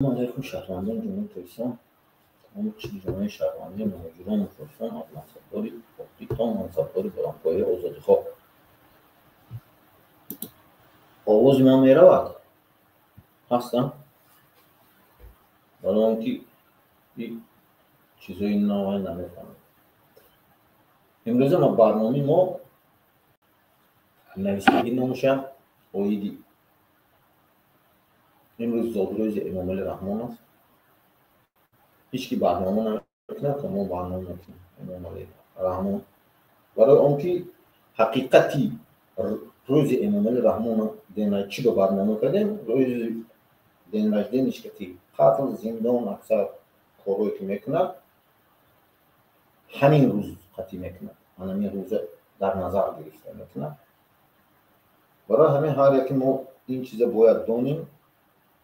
Алайкум, шаҳрвандони Ҷумҳурии Тоҷикистон, тамоми қишри ҷомеаи шаҳрвандӣ, муҳоҷирон, мухолифон, мансабдори оддӣ то мансабдори баландпояи озодихоҳ. Овози ман меравад? Ҳастам? Барои он ки чизҳои навай намефаҳмам. Имрӯза барномаи мо нависагӣ номуша оиди имрӯз зодрӯзи Эмомалӣ Раҳмон аст. Ҳеҷ ки барнома намекунад, то мо барнома мекунем Эмомалӣ Раҳмон. Барои он ки ҳақиқати рӯзи Эмомалӣ Раҳмона чӣ ба барнома кардем, рӯзи день рождения ки қатл, зиндон, аксар корҳое ки мекунад, ҳамин рӯз қатъӣ мекунад, ҳамин рӯза дар назар гирифта мекунад. Барои ҳамин ҳар яке мо ин чиза бояд донем.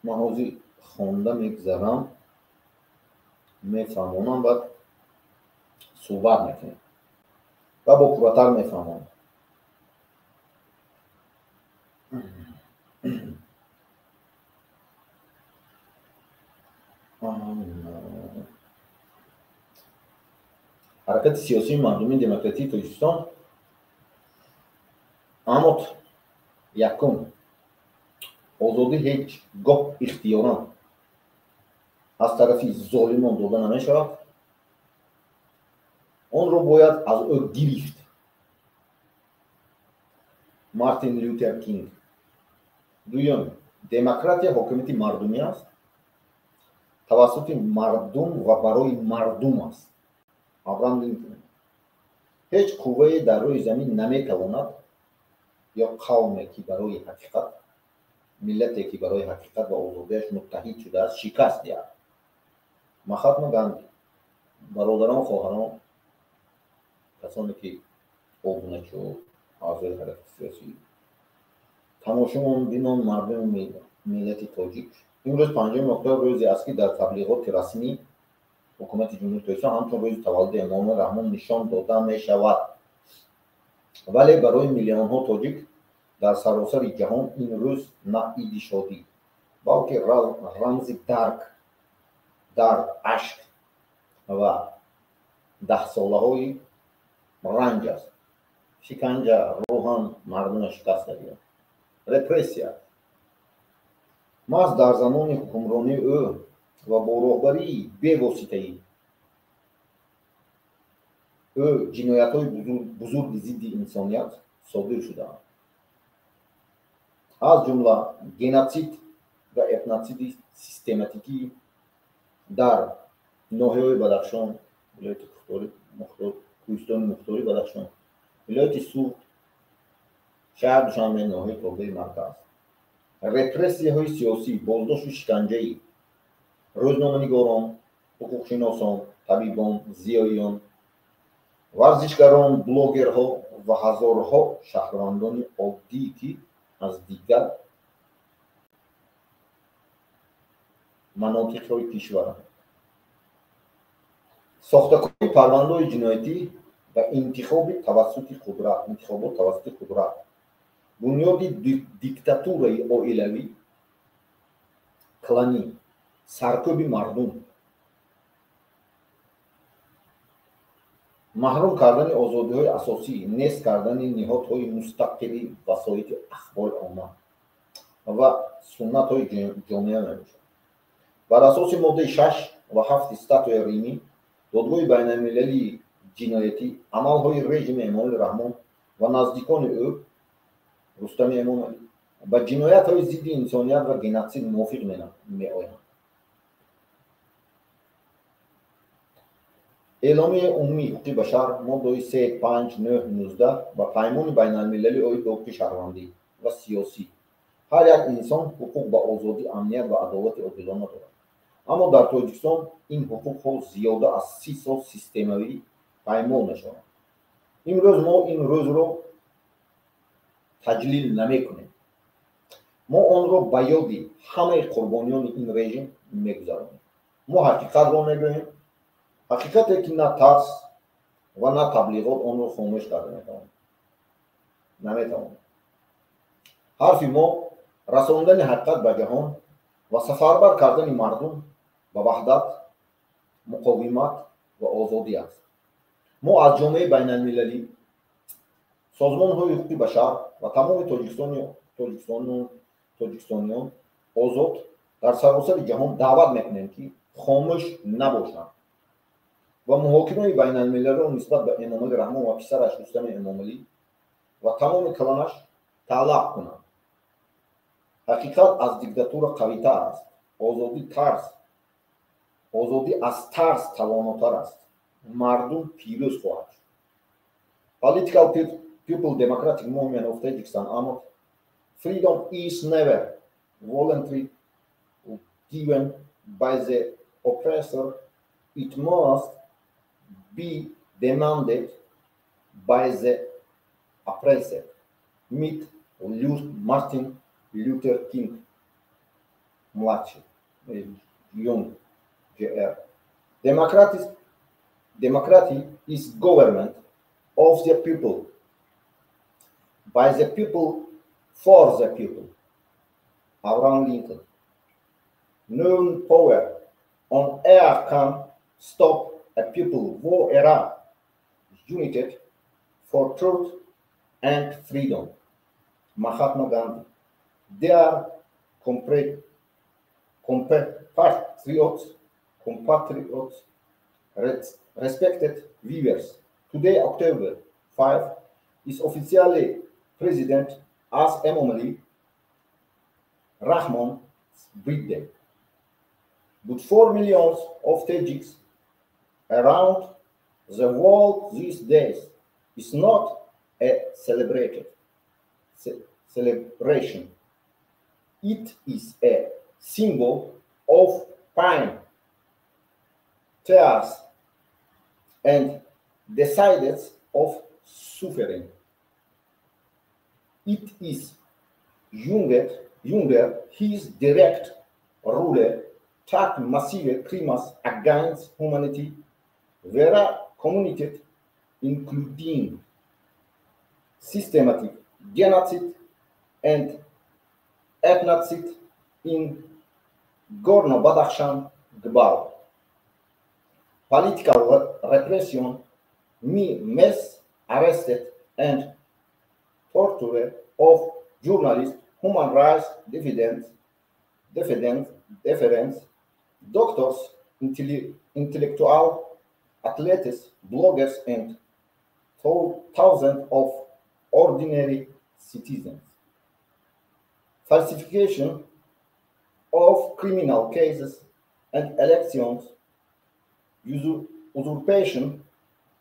Ман ҳозир хонда мегзарам, мефаҳмонам, баъд суҳбат мекунем ва бо пурратар мефаҳмонам. Ҳаракати сиёсии мардумии демократии Тоҷикистон амот якум озодӣ ҳеҷ гоҳ ихтиёран аз тарафи золимон дода намешавад, онро бояд аз ӯ гирифт. Мартин Лютер Кинг. Дуюм, демократия ҳокимияти мардумӣ аст, тавассути мардум ва барои мардум аст. Абрам Линколн. Ҳеҷ қуввае дар рӯи замин наметавонад ё қавме ки барои ҳақиқат, миллате ки барои ҳақиқат ва озодиаш муттаҳид шудааст, шикаст диҳад. Махатма Ганди. Бародарон, хоҳарон, касоне ки обуначо, аъзои ҳаракати сиёсӣ, тамошомон бинон, мардуми миллати тоҷик. Имрӯз 5 октябр рӯзе аст, ки дар таблиғоти расмӣ ҳукумати Ҷумҳурии Тоҷикистон ҳамчун рӯзи таваллуди Эмомалӣ Раҳмон нишон дода мешавад. Вале барои миллионҳо тоҷик дар саросари ҷаҳон ин рӯз на иди шодӣ, балки рамзи дард, ашк ва даҳсолаҳои ранҷ аст. Шиканҷа, рӯҳан мардума шикаста диҳад. Репрессия. Маҳз дар замони ҳукмронии ӯ ва бо роҳбарии бевоситаи ӯ ҷиноятҳои бузурги зидди инсоният содир шудаанд, аз ҷумла геноцид ва этноциди систематикӣ дар ноҳияҳои Бадахшон, вилояти Кӯҳистони Мухторӣ Бадахшон, вилояти Суғд, шаҳр Душанбе, ноҳияи тобеи марказ, репрессияҳои сиёсӣ, боздошту шиканҷаи рӯзноманигорон, ҳуқуқшиносон, табибон, зиёиён, варзишгарон, блогерҳо ва ҳазорҳо шаҳрвандони оддӣ, ки аз дигар манотиқҳои кишваранд. Сохтакории парвандаҳои ҷиноятӣ ва интихобот тавассути қудрат, бунёди диктатураи оилавӣ, кланӣ, саркӯби мардум, маҳрум кардани озодиҳои асосӣ, нест кардани ниҳодҳои мустақили васоити ахбори омма ва суннатҳои ҷомеа мебошад. Бар асоси моддаи 6 ва 7 статуяи Римӣ, додгоҳи байналмилалии ҷиноятӣ амалҳои режими Эмомалӣ Раҳмон ва наздикони ӯ Рустами Эмомалӣ ба ҷиноятҳои зидди инсоният ва геноцид мувофиқ меоянд. Эъломияи умумии ҳуқуқи башар моддаҳои 3, 5, 9, 19 ва Паймони байналмилалӣ оид ба ҳуқуқи шаҳрвандӣ ва сиёсӣ. Ҳар як инсон ҳуқуқ ба озодӣ, амният ва адолати одилона дорад. Аммо дар Тоҷикистон ин ҳуқуқҳо зиёда аз 30 сол системавӣ паймол мешаванд. Имрӯз мо ин рӯзро таҷлил намекунем. Мо онро ба ёди ҳамаи қурбониёни ин режим мегузаронем. Мо ҳақиқатро мегӯем, ҳақиқате ки на тарс ва на таблиғот онро хомӯш карда наметавонад. Ҳарфи мо расондани ҳақиқат ба ҷаҳон Ва сафарбар кардани мардум ба ваҳдат, муқовимат ва озодӣ аст. Мо аз ҷомеаи байналмилалӣ, созмонҳои ҳуқуқи башар ва тамоми тоҷикистониён озод дар саросари ҷаҳон даъват мекунем, ки хомӯш набошанд ва муҳокимаи байналмилалиро нисбат ба Эмомалӣ Раҳмон ва писараш Рустами Эмомалӣ ва тамоми кланаш талаб кунанд. Ҳақиқат аз диктатура қавитар аст. Озодӣ аз тарс тавонотар аст. Мардум пирӯз хоҳад шуд. Political People Democratic Movement of Tajikistan AMOD. Freedom is never voluntarily given by the oppressor. It must be demanded by the oppressed. Meet Martin Luther King младший, Young Jr. Democracy is government of the people, by the people, for the people. Abraham Lincoln. No power on earth can stop a people who are united for truth and freedom. Mahatma Gandhi. Dear compatriots, respected viewers, today, October 5, is officially President as Emomali Rahmon's birthday. But 4 millions of Tajiks around the world these days is not a celebrated celebration. It is a symbol of pain, tears, and decides of suffering. It is younger his direct rule that massive crimes against humanity were committed, including systematic genocide and ethnocide in Gorno-Badakhshan, Gbal. Political repression, mass arrested and torture of journalists, human rights defendants, doctors, intellectual athletes, bloggers, and thousands of ordinary citizens. Falsification of criminal cases and elections, usurpation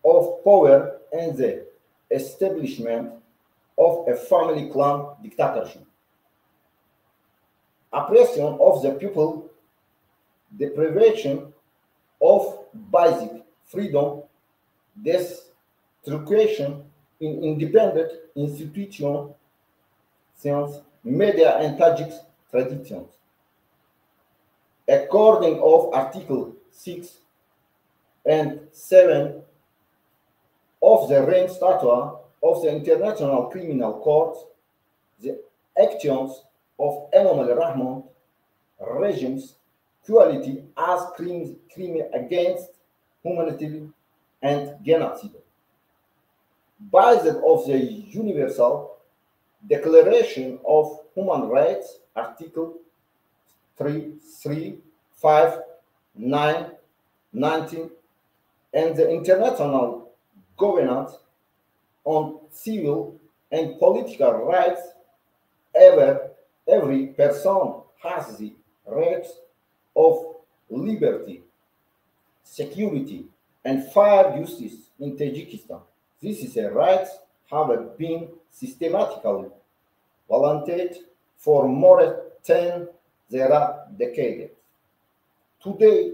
of power, and the establishment of a family clan dictatorship. Oppression of the people, deprivation of basic freedom, destruction in independent institutions, media, and Tajik traditions. According of Article 6 and 7 of the Rome Statute of the International Criminal Court, the actions of Emomali Rahmon regime's quality as crimes against humanity and genocide. Based of the Universal Declaration of Human Rights, Article 3, 3, 5, 9, 19, and the International Covenant on Civil and Political Rights, every person has the rights of liberty, security, and fair justice in Tajikistan. This is a rights have been systematically violated for more than 3 decades. Today,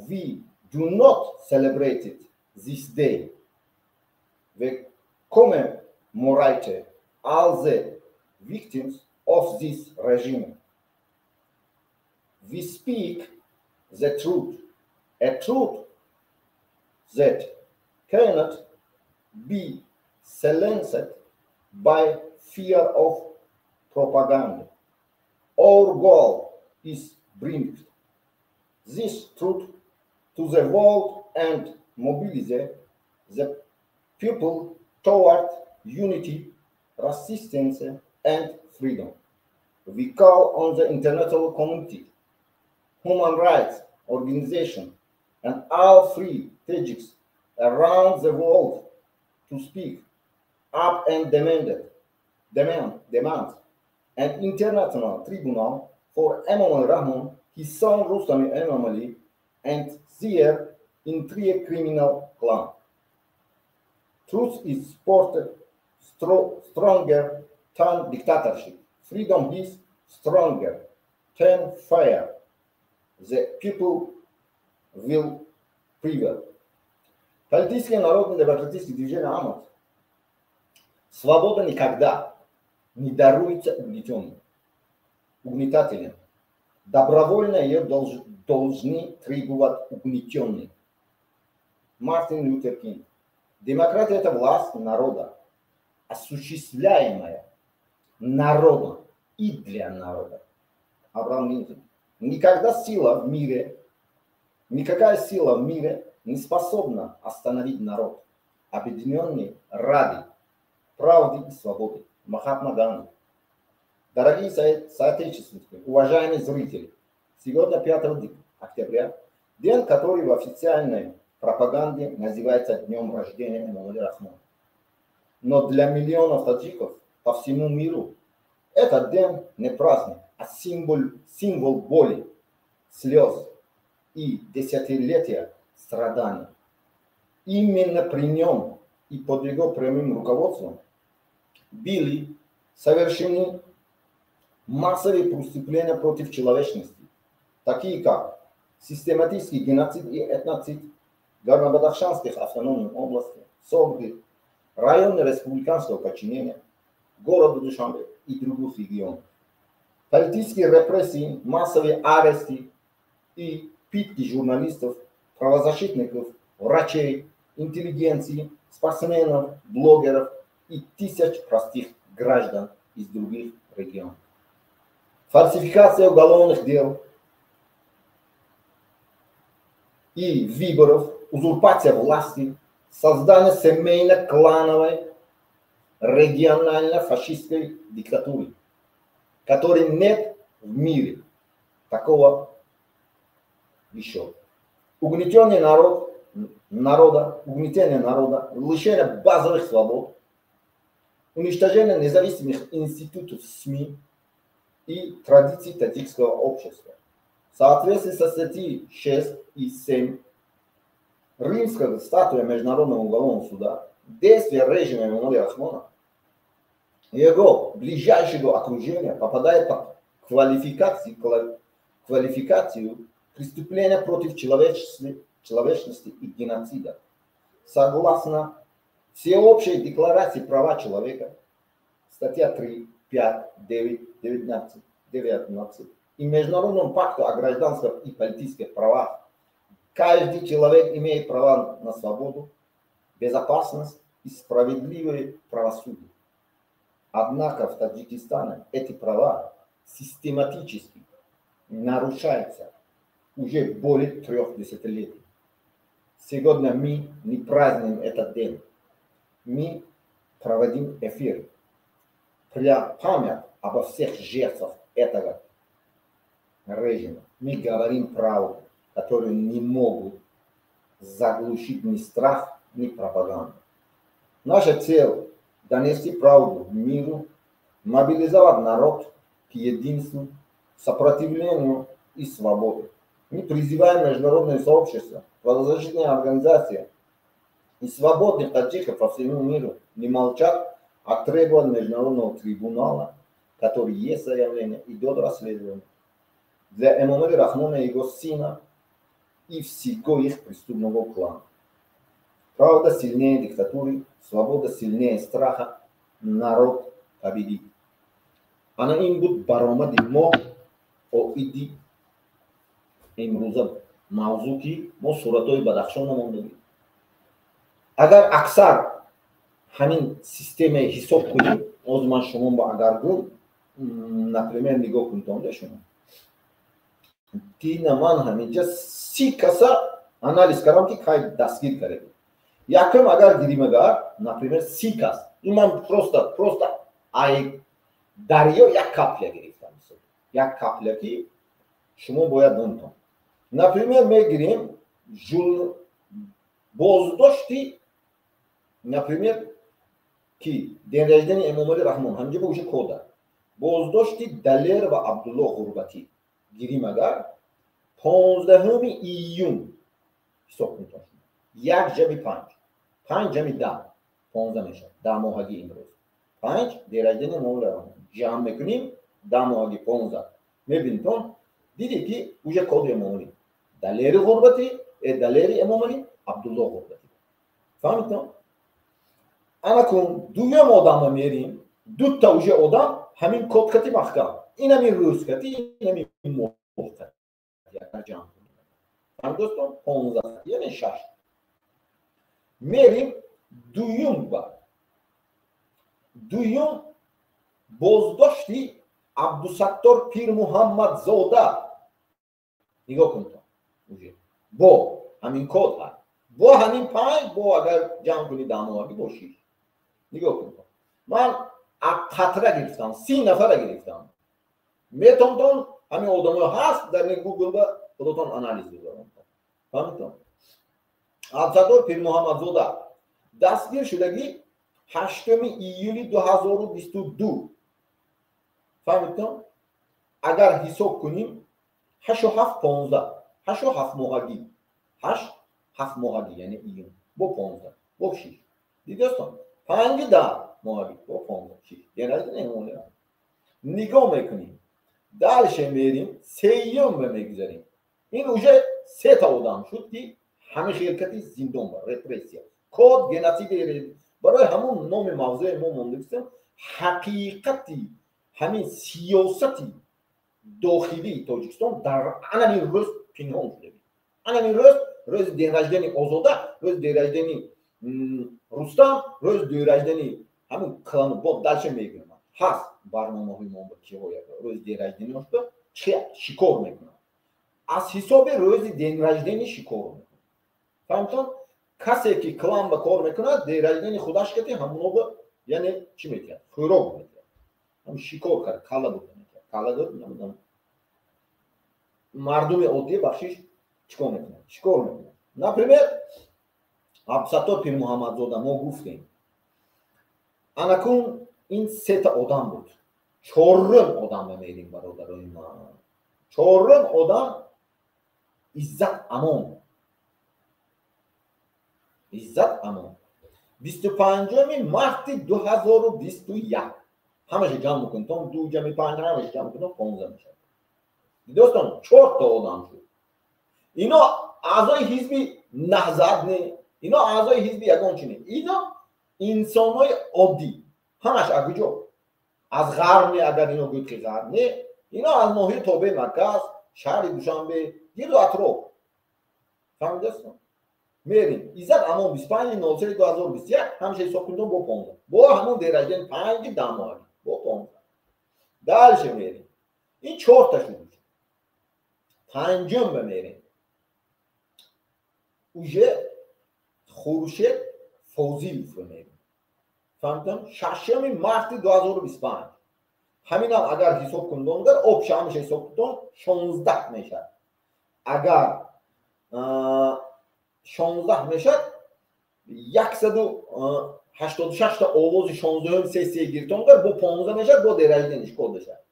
we do not celebrate it this day. We commemorate all the victims of this regime. We speak the truth, a truth that cannot be silenced by fear of propaganda. Our goal is bring this truth to the world and mobilize the people toward unity, resistance, and freedom. We call on the international community, human rights organizations, and all free Tajiks around the world to speak up and demand an international tribunal for Emomali Rahmon, his son Rustam Emomali, and their entire criminal clan. Truth is stronger than dictatorship. Freedom is stronger than fire. The people will prevail. Политическое народно-демократическое движение «Амат». Свобода никогда не даруется угнетенным, угнетателям. Добровольно ее должны требовать угнетенные. Мартин Лютер Кинг. Демократия – это власть народа, осуществляемая народом и для народа. Авраам Линкольн. Никакая сила в мире не способна остановить народ, объединенный ради правды и свободы. Махатма Ганди. Дорогие соотечественники, уважаемые зрители, сегодня 5 октября, день, который в официальной пропаганде называется днем рождения Эмомали Рахмона. Но для миллионов таджиков по всему миру этот день не праздник, а символ боли, слез и десятилетия страданий. Именно при нем и под его прямым руководством были совершены массовые преступления против человечности, такие как систематический геноцид и этноцид Горно-Бадахшанских автономных областей, Согды, районы республиканского подчинения, города Душанбе и других регионов. Политические репрессии, массовые аресты и пытки журналистов, правозащитников, врачей, интеллигенции, спортсменов, блогеров и тысяч простых граждан из других регионов. Фальсификация уголовных дел и выборов, узурпация власти, создание семейно-клановой регионально-фашистской диктатуры, которой нет в мире такого еще. Угнетение народа, лишение базовых свобод, уничтожение независимых институтов СМИ и традиций таджикского общества. В соответствии со статьей 6 и 7 Римского статуя Международного уголовного суда, действия режима Эмомали Рахмона, его ближайшего окружения попадает под квалификацию преступления против человечности и геноцида. Согласно Всеобщей декларации права человека, статья 3, 5, 9, 19, 19 и Международному пакту о гражданских и политических правах, каждый человек имеет право на свободу, безопасность и справедливое правосудие. Однако в Таджикистане эти права систематически нарушаются уже более 3 десятилетий. Сегодня мы не празднуем этот день. Мы проводим эфир для памяти обо всех жертвах этого режима. Мы говорим правду, которую не могут заглушить ни страх, ни пропаганду. Наша цель – донести правду миру, мобилизовать народ к единству, сопротивлению и свободе. Мы призываем международное сообщество, правозащитные организации и свободных таджиков по всему миру не молчат, а требовать международного трибунала, который есть заявление, идет расследование для Эмомали Рахмона и его сына и всего их преступного клана. Правда сильнее диктатуры, свобода сильнее страха, народ победит. Ана ин буд баромади мо оиди имрӯза мавзӯъ, ки мо суратҳои Бадахшон намондагӣ. Агар аксар ҳамин системаи ҳисоб кунем, оз ман шумо агар гӯм, например, нигоҳ кунед, шумо Дина ман ҳаминҷа 30 каса анализ кардам, ки кай дастгир кардем. Якум, агар гирим, агар, например, 30 кас, ин ман просто ай дарё як капля гирифтам, як капля, ки шумо бояд донтон. Например, мегирем боздошти, например, ки день рождения Эмомали Раҳмон, ҳаминҷа ба уже кода боздошти Далер ва Абдулло Ғурбатӣ гирим, агар 15-уми июн ҳисоб кунед, як ҷами панҷ, панҷ ҷами 10, 15 мешавад. 10 моҳагӣ имрӯз панҷ, день рождения Эмомали Раҳмон, ҷамъ мекунем, 10 моҳагӣ 15 мебинитон. Дидед, ки уже коди Эмомалӣ, Далери Ғурбатӣ, Далери Эмомалӣ, Абдулло Ғурбатӣ. Фаҳмидтон? Анакун дуюм одамро мерим. Дута уже одам ҳамин код кати маҳкам, инами рӯз кати, инами моҳ кати, агар ҷамъ кунем, дӯстон, 15, яъне шаш. Мерим дуюм ба дуюм, боздошти Абдусаттор Пирмуҳаммадзода. Нигоҳ кунтон, уже бо ҳамин код ҳаст, бо ҳамин панҷ, бо агар ҷамъ кунӣ, 10 моҳагӣ бо шиш. Нигоҳ кунтон, ман қатра гирифтам, 30 нафара гирифтам. Метонтон, ҳамин одамои ҳаст дар Гугл, ба худотон анализ гузаронтон. Фаҳмидтон? Абдусаттор Пирмуҳаммадзода дастгир шудагӣ 8-уми июли 2022. Фаҳмидтон? Агар ҳисоб кунем, ҳашу ҳафт, 15, ҳашу ҳафт моҳагӣ, ҳашт ҳафт моҳагӣ, яъне июн, бо 15, бо шиш. Дидостон, панҷи 10 моҳагӣ, бо 15, шиш. Нигоҳ мекунем, дальше мерим, сеюм ба мегузарем. Ин уже сета одам шуд, ки ҳами хелкати зиндон ба репрессия, код геноциди. Барои ҳамун номи мавзӯи мо мондагистем: ҳақиқати ҳамин сиёсати дохилии Тоҷикистон дар анамин рӯз пинҳон шуда. Анамин рӯз, рӯзи день рождения Озода, рӯзи день рождения Рустам, рӯзи день рождения ҳамин клану. Бо дальше мегӯям, ҳаст барномаҳои мо, киҳоя рӯзи день рождения шуда чи шикор мекунанд, аз ҳисоби рӯзи день рождения шикор мекунанд. Фаҳмтон? Касе ки клан ба кор мекунад, день рождения худаш кати ҳамоно, яъне чӣ метиҳад? Хӯрок метиҳад. Ҳам шикор кард, калла дода метиҳад, калла дод, намедонам, мардуми оддӣ, бахшиш, чӣ кор мекунад? Шикор мекунад. Например, Абдусаттор Пирмуҳаммадзода мо гуфтем. Анакун ин сета одам буд. Чорум одам мерим, бародарои ман. Чорум одам Иззат Амон. Иззат Амон 25-уми марти 2021. Ҳамаша ҷамъ мекунтон, ду ҷами панҷ, ҳамаша ҷамъ мекунтон, 15 мешавад. Дӯстон, чорта одам шуд. Ино аъзои ҳизби Наҳзат не, ино аъзои ҳизби ягон чи не, ино инсонҳои оддӣ. Ҳамаш аз куҷо? Аз ғарб не, агар ино гӯд, ки ғарб не, ино аз ноҳияи тобеи марказ, шаҳри Душанбе, гирду атроф. Фаҳмидастон? Мерим. Иззат Амон 25.03.2021, ҳамаша ҳисоб кунтон, бо 15, бо ҳамон день рождения, панҷи 10 моҳагӣ, бо 15. Дальше мерим. Ин чорта шуд. Панҷум ба мерем. Уже Хуршед Фозилов мерем. Фаҳмидам? 6-уми марти 2025. Ҳаминам агар ҳисоб кундон, общий ҳамаша ҳисоб кунтон, 16 мешавад. Агар 16 мешавад, 186-та овози 16-уми сессия гирифтонгар, бо 15 мешавад, бо день рождения ш код мешавад.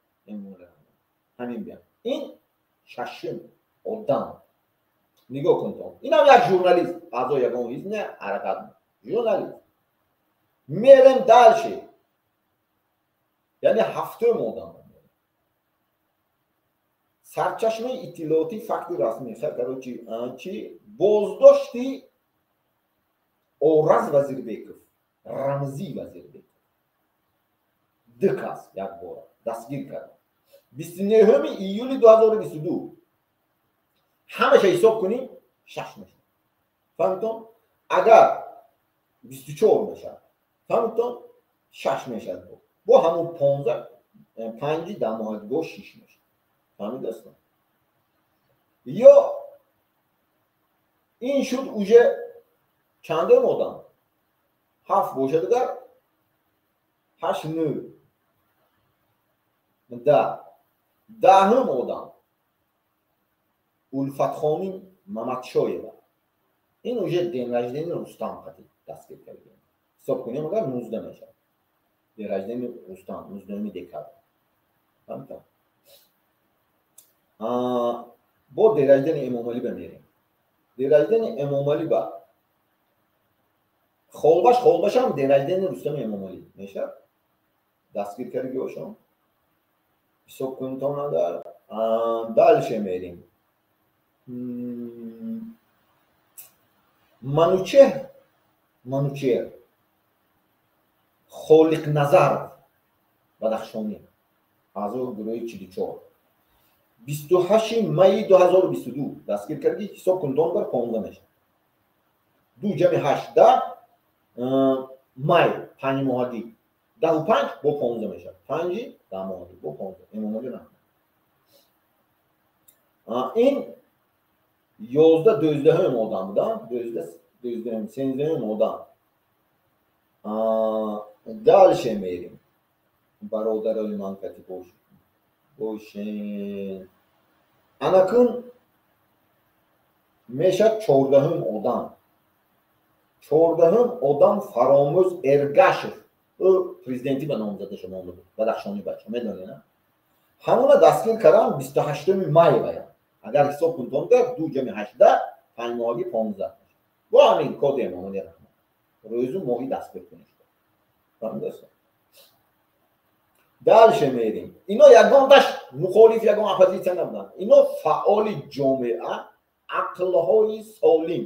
Ҳамин биям. Ин шашум одам. Нигоҳ кунтон, инам як журналист, аъзои ягон ҳизб не, ҳаракат, журналист. Мерем дальше, яъне ҳафтум одам. Сарчашмаи иттилоотӣ, факти расмӣ. Короче, чи боздошти Ораз Вазирбеков, Рамзӣ Вазирбеков, ду кас якбора дастгир кард 29-уми июли 2022. Ҳамаша ҳисоб кунем, шаш мешавад. Фаҳмитон? Агар 24 мешавад, фаҳмитон, шаш мешавад, бо ҳамон 15, панҷи 10 моҳагиҳо, шиш мешавад. Фаҳмидастон? Ё ин шуд уже чандум одам? Ҳафт бошад дигар, ҳашт, нӯ, 10. 10-ум одам Улфатхоним Мамадшоева. Ин уже день рождения Рустам қати дастгир кардем. Ҳисоб кунем агар, 19 мешавад. День рождения Рустам 19 декабр. Фаҳмитам? Бо день рождения Эмомалӣ ба мерем. День рождения Эмомалӣ ба холбаш, холбашам день рождения Рустами Эмомалӣ мешавад. Дастгир кардаги бошам, ҳисоб кунтон агар. Дальше мерем. Манучеҳр, Манучеҳр Холиқназаров, бадахшонӣ, аъзои гурӯҳи 44, 28 майи 2022 дастгир кардӣ. Ҳисоб кунтон бар, 15 мешавад. Ду ҷамъи ҳашт 10, май панҷмоҳагӣ, 10-у панҷ бо 15 мешавад. Панҷи 10 моҳагӣ бо 15. Эмомалӣ Раҳмон. Ин 11, 12-ум одам будам, 12-ум, 13-ум одам. Дальше мерем, бародарои ман, кати бошен. Анакун мешад 14-ум одам. 14-ум одам Фаромӯз Эргашев. Ӯ президентӣ ба номзада шумо буд, бадахшони бача, медонед, ҳамона дастгир кардам 28 май вая. Агар ҳисоб кунтон, ду ҷамъи ҳашт 10, панҷмоҳагӣ 15. Бо ҳамин коди Эмомалӣ Раҳмон рӯзу моҳи дастгир куниш. Фаҳмидааст? Дальше мерем. Ино ягонташ мухолиф, ягон оппозитсия набуданд. Ино фаъоли ҷомеа, ақлҳои солим,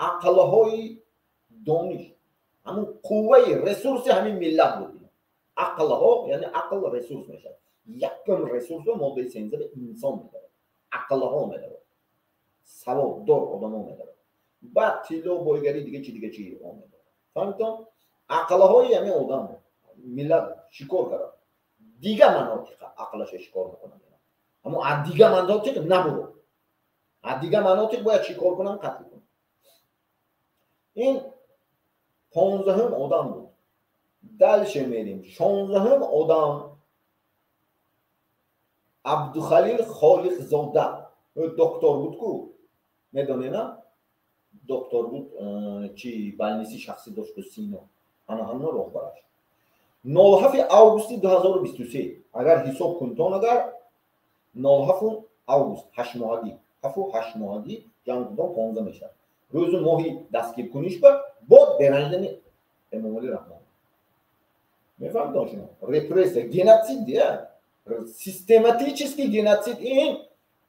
ақлҳои дониш, ҳамун қувваи ресурси ҳамин миллат буд. Ақлҳо, яъне ақл ресурс мешавад. Якум ресурсро моддаи 13 инсон медорад, ақлҳо медорад, саводдор одамо медорад, баъд тилло, бойгарӣ, дига чи, дига чи медорад. Фаҳмитон? Ақлҳои ҳамин одам миллат шикор кард. Дига манотиқа ақлаша шикор мекунанд, аммо аз дига манотиқ набуро, аз дига манотиқ бояд чӣ кор кунанд? Қатл кунанд. Ин 15-ум одам буд. Дальше мерем. 16-ум одам Абдухалил Холиқзода. Доктор буд ку, медонена, доктор буд, чи больниси шахсӣ дошту Сино, ана ҳамно роҳбараш. 07 августи 2023, агар ҳисоб кунтон агар, 07 август, ҳаштмоҳагӣ, ҳафу ҳаштмоҳагӣ ҷамъ кунтон, 15 мешавад. Рӯзу моҳи дастгиркуниш ба бо день рождения Эмомалӣ Раҳмон. Мефаҳмитон шумо? Репрессия, геноцид, я систематический геноцид. Ин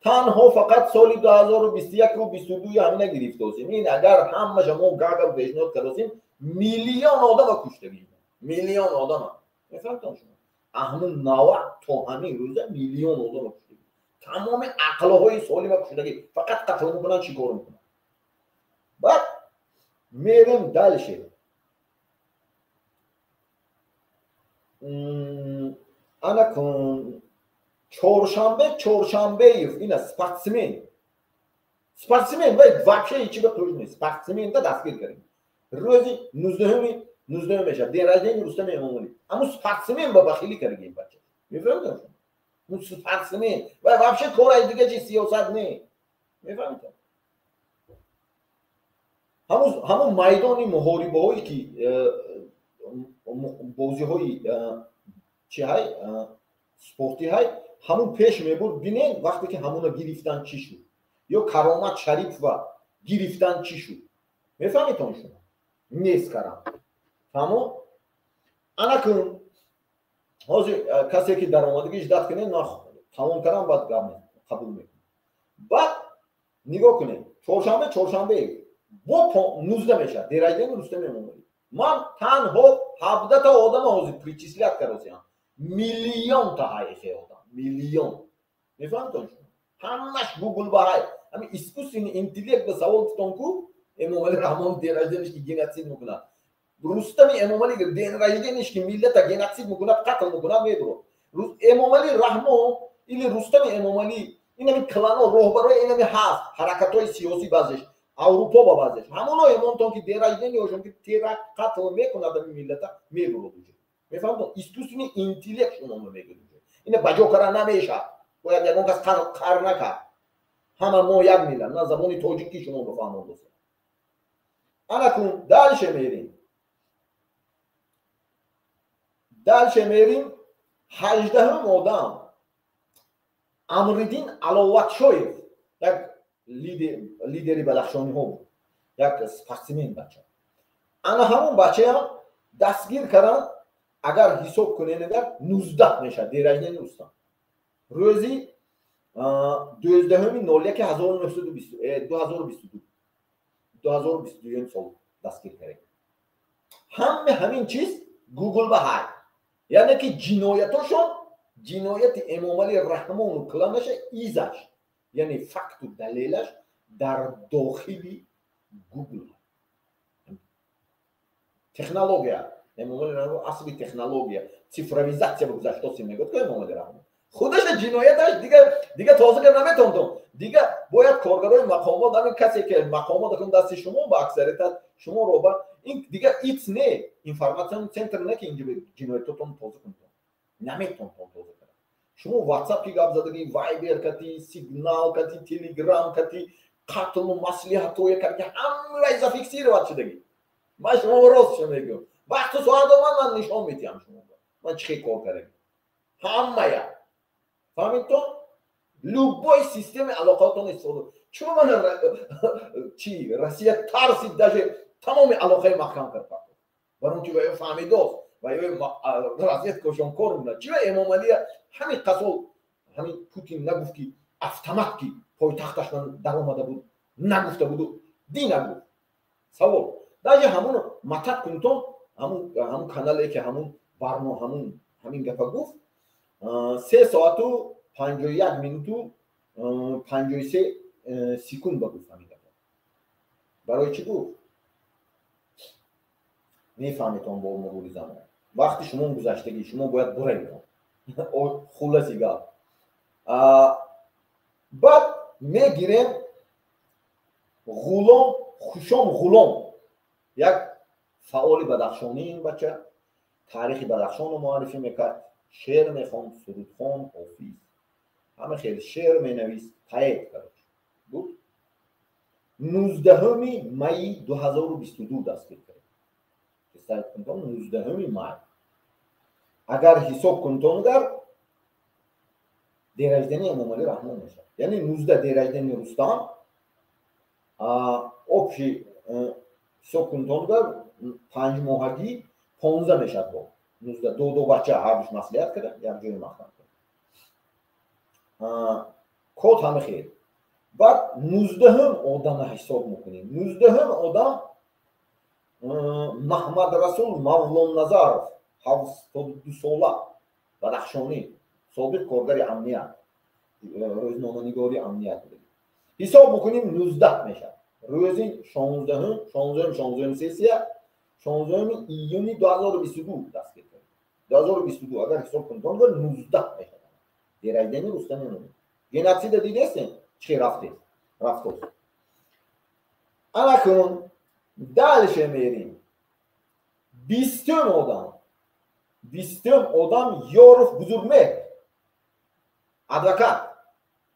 танҳо фақат соли 2021-у 22 ҳамина гирифтосем. Ин агар ҳамаша мо гагал пешниҳод кардосем, миллион одама куштагим, миллион одама. Мефаҳмитон шумо? Аҳмун нава то ҳамин рӯза миллион одама куштагим, тамоми ақлҳои солима куштагӣ. Фақат қатл мекунанд, чӣ кор мекунанд. Баъд мерем дальше. Анакун Чоршанбе Чоршанбеев, ина спортсмен, спортсмен вай вообще ҳечи ба қӯш нест. Спортсмента дастгир кардем рӯзи 19-уми, 19-ум мешавад, день рождения Рустами Эмомалӣ. Аммо спортсмен ба бахилӣ кардагим бача. Мефаҳмидам шумо? Спортсмен вай вообще кораи дига чи, сиёсат не. Мефаҳмидам? Ҳамун майдони муҳорибаҳое ки бозиҳои чи ҳай, спортӣ ҳай, ҳамун пеш мебурд. Бинен, вақте ки ҳамуна гирифтан, чӣ шуд? Ё Каромат Шарипова гирифтан, чӣ шуд? Мефаҳмитон шумо? Нест карам. Фаҳмо? Анакун ҳозир касе ки даромадагӣ ждать кунед, ман тамом кардам, баъд гап қабул мекунам. Баъд нигоҳ кунед, Чоршанбе Чоршанбе бо 19 мешавад, день рождения Рустами Эмомалӣ. Ман танҳо 17-та одама ҳозир причислять кардосиам. Миллионта ҳайхе одам, миллион. Мефаҳмитон шумо? Ҳамаш Гугл ба ҳай, ҳамин искусственный интеллект ба савол тутон ку: Эмомалӣ Раҳмон день рожденияш ки геноцид мекунад, Рустами Эмомалӣ день рожденияш ки миллата геноцид мекунад, қатл мекунад, мебурад. Эмомалӣ Раҳмон или Рустами Эмомалӣ. Инами клано роҳбарои инами ҳаст, ҳаракатҳои сиёсӣ баъзеш Аврупо ба баъзеш ҳамоное монтон, ки день рождения ошон, ки теракт, қатл мекунад, ами миллата мебурад уҷо. Мефаҳмтон? Искусственный интеллект шумо мегӯд, ина ба ҷо кара намешавад. Бояд ягон кас қар накард. Ҳама мо як миллат. На забони тоҷикӣ шумо бифаҳмон, дӯст. Анакун дальше мерим, дальше мерим. 18-ум одам Амриддин Аловатшоев, як лидери бадахшониҳо буд, як спортсмен бача. Ана ҳамон бачаам дастгир карданд. Агар ҳисоб кунем, агар 19 мешавад, день рождения Рустам, рӯзи 12-уми 01 1920, 2022-юм сол дастгир кардем. Ҳаме ҳамин чиз Гугл ба ҳай, яъне ки ҷиноятошон, ҷинояти Эмомалӣ Раҳмону кланаша, изаш, яъне факту далелаш дар дохили Гугл. Технология, Эмомалӣ Раҳмон асри технология, цифровизация ба гузаштоси мегӯяд, ки Эмомалӣ Раҳмон худаша ҷинояташ дига тоза кар наметонтон. Дига бояд коргарои мақомот, ҳамин касе ки мақомот акун дасти шумо, ба аксариятат шуморо ба ин дига ИЦ не, информационный центр не, ки инҷо ҷиноятотон тоза кунтон, наметонтон тоза кард. Шумо Ватсап ки гап задагӣ, Вайбер кати, Сигнал кати, Телеграм кати, қатлу маслиҳатое карди, ҳамаи зафиксировать шудагӣ. Ман шумо ростшо мегӯям, вақту соат омад, ман нишон медиҳам шумо, ман чӣ хел кор кардем ҳамая. Фаҳмидтон? Любой системаи алоқаотон истифода. Чун ман чи Россия тарсид, даже тамоми алоқаи маҳкам кард, барон ки ва ё фаҳмидост, ва ё разведкашон кор мекунад. Чи ва Эмомалия ҳамин қасол, ҳамин Путин нагуфт, ки автомат ки пойтахташ ман даромада буд, нагуфта буду ди нагуфт. Савол: даже ҳамон матат кунтон, ҳамун канале ки ҳамун барно, ҳамун ҳамин гапа гуфт, 3 соату 51 минуту 53 секунд ба гуфт ҳамин гапа. Барои чӣ гуфт? Мефаҳметон, бо мурури замон вақти шумо гузаштагӣ, шумо бояд буравитон. Хулоси гап, баъд мегирем Ғулом Хушом Ғулом, як фаъоли бадахшонӣ. Ин бача таърихи Бадахшонро муаррифӣ мекард, шеър мехонд, сурудхон, ҳофиз, ҳама хел шеър менавист, поэт, короче, буд. 19-уми майи 2022 дастгир кард. Представить кунтон, 19-уми май. Агар ҳисоб кунтонгар, день рождения Эмомалӣ Раҳмон мешавад, яъне 19 день рождения Рустам. Общий ҳисоб кунтонгар, 5 моҳагӣ 15 мешавад. Бо 19 ду бача ҳардуш маслиҳат карда, якҷоя маҳкам кард. Код ҳама хел. Баъд 19-ум одама ҳисоб мекунем. 19-ум одам Маҳмадрасул Мавлонназаров, 72 сола, бадахшонӣ, собиқ коргари амният, рӯзноманигори амният. Ҳисоб мекунем, 19 мешавад. Рӯзи 16-ум, 16-ум, 16-ум сессия, 16-уми июни 2022 дастгир кард. 2022 агар ҳисоб кунед, 19 мешавад, день рождения Рустами Эмомалӣ. Геноцида дидестем, чӣ рафтест, рафтост. Анакун дальше мерим. 20-ум одам, 20-ум одам Ёров Бузургмеҳр, адвокат.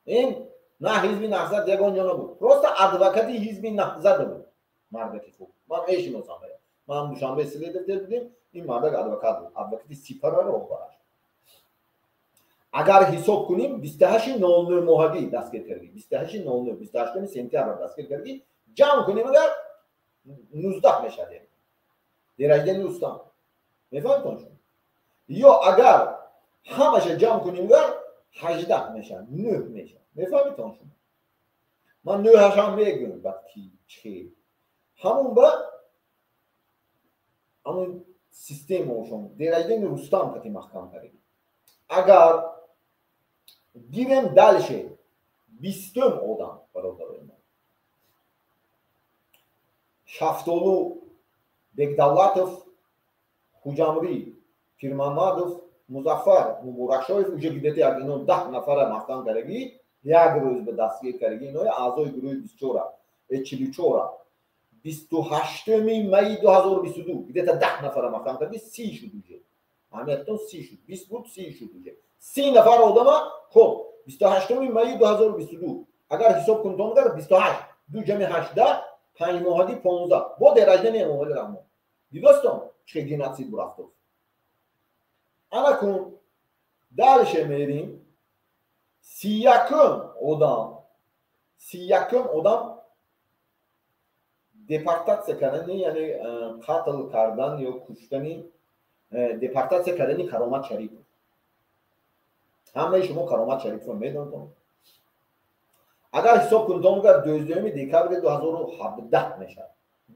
Ин на ҳизби Наҳзат ягон ҷо набуд, просто адвокати ҳизби Наҳзат буд. Мардаки хуб, ман мешиносам, ман Душанбе следователь будем, ин мардак адвокат буд, адвокати Сипара роҳбараш. Агар ҳисоб кунем, 28.09 моҳагӣ дастгир кардӣ, 28.09, 28-уми сентябр дастгир кардӣ. Ҷамъ кунем агар, 19 мешавад, день рождения Рустам. Мефаҳмитон шумо? Ё агар ҳамаша ҷамъ кунем агар, 18 мешавад, нӯҳ мешавад. Мефаҳмитон шумо? Ман нӯҳашам мегӯям, баъд ки чӣ ҳамун ба ҳамун системаошон день рождения Рустам кати маҳкам кардем. Агар гирем дальше, 20-ум одам, бародарои ман, Шафтолу Бекдавлатов, Хуҷамрӣ Пирмамадов, Музаффар Муборакшоев, уже гидете, як ино 10 нафара маҳкам кардагӣ. Як рӯз ба дастгир кардаги инои аъзои гурӯҳи 24-а, 44-а. 28-уми майи 2022 где-то 10 нафара маҳкам карди, 30 шуд уже. Аҳамиятатон, 30 шуд, 20 буд, 30 шуд уже. 30 нафар одама. Хоб, 28-уми майи 2022 агар ҳисоб кунтон, агар 28, ду ҷами 18, 5 моҳаги 15, бо день рождения Эмомалӣ Раҳмон. Дидостон, чӣ геноцид бурафтост? Ана кун, дальше мерим. 31-ум одам, 31-ум одам депортатсия кардани, яъне қатл кардан ё куштани, депортатсия кардани Каромат Шарипов. Ҳамаи шумо Каромат Шариповро медонтон. Агар ҳисоб кунтон, агар 12-уми декабри 2017 мешавад.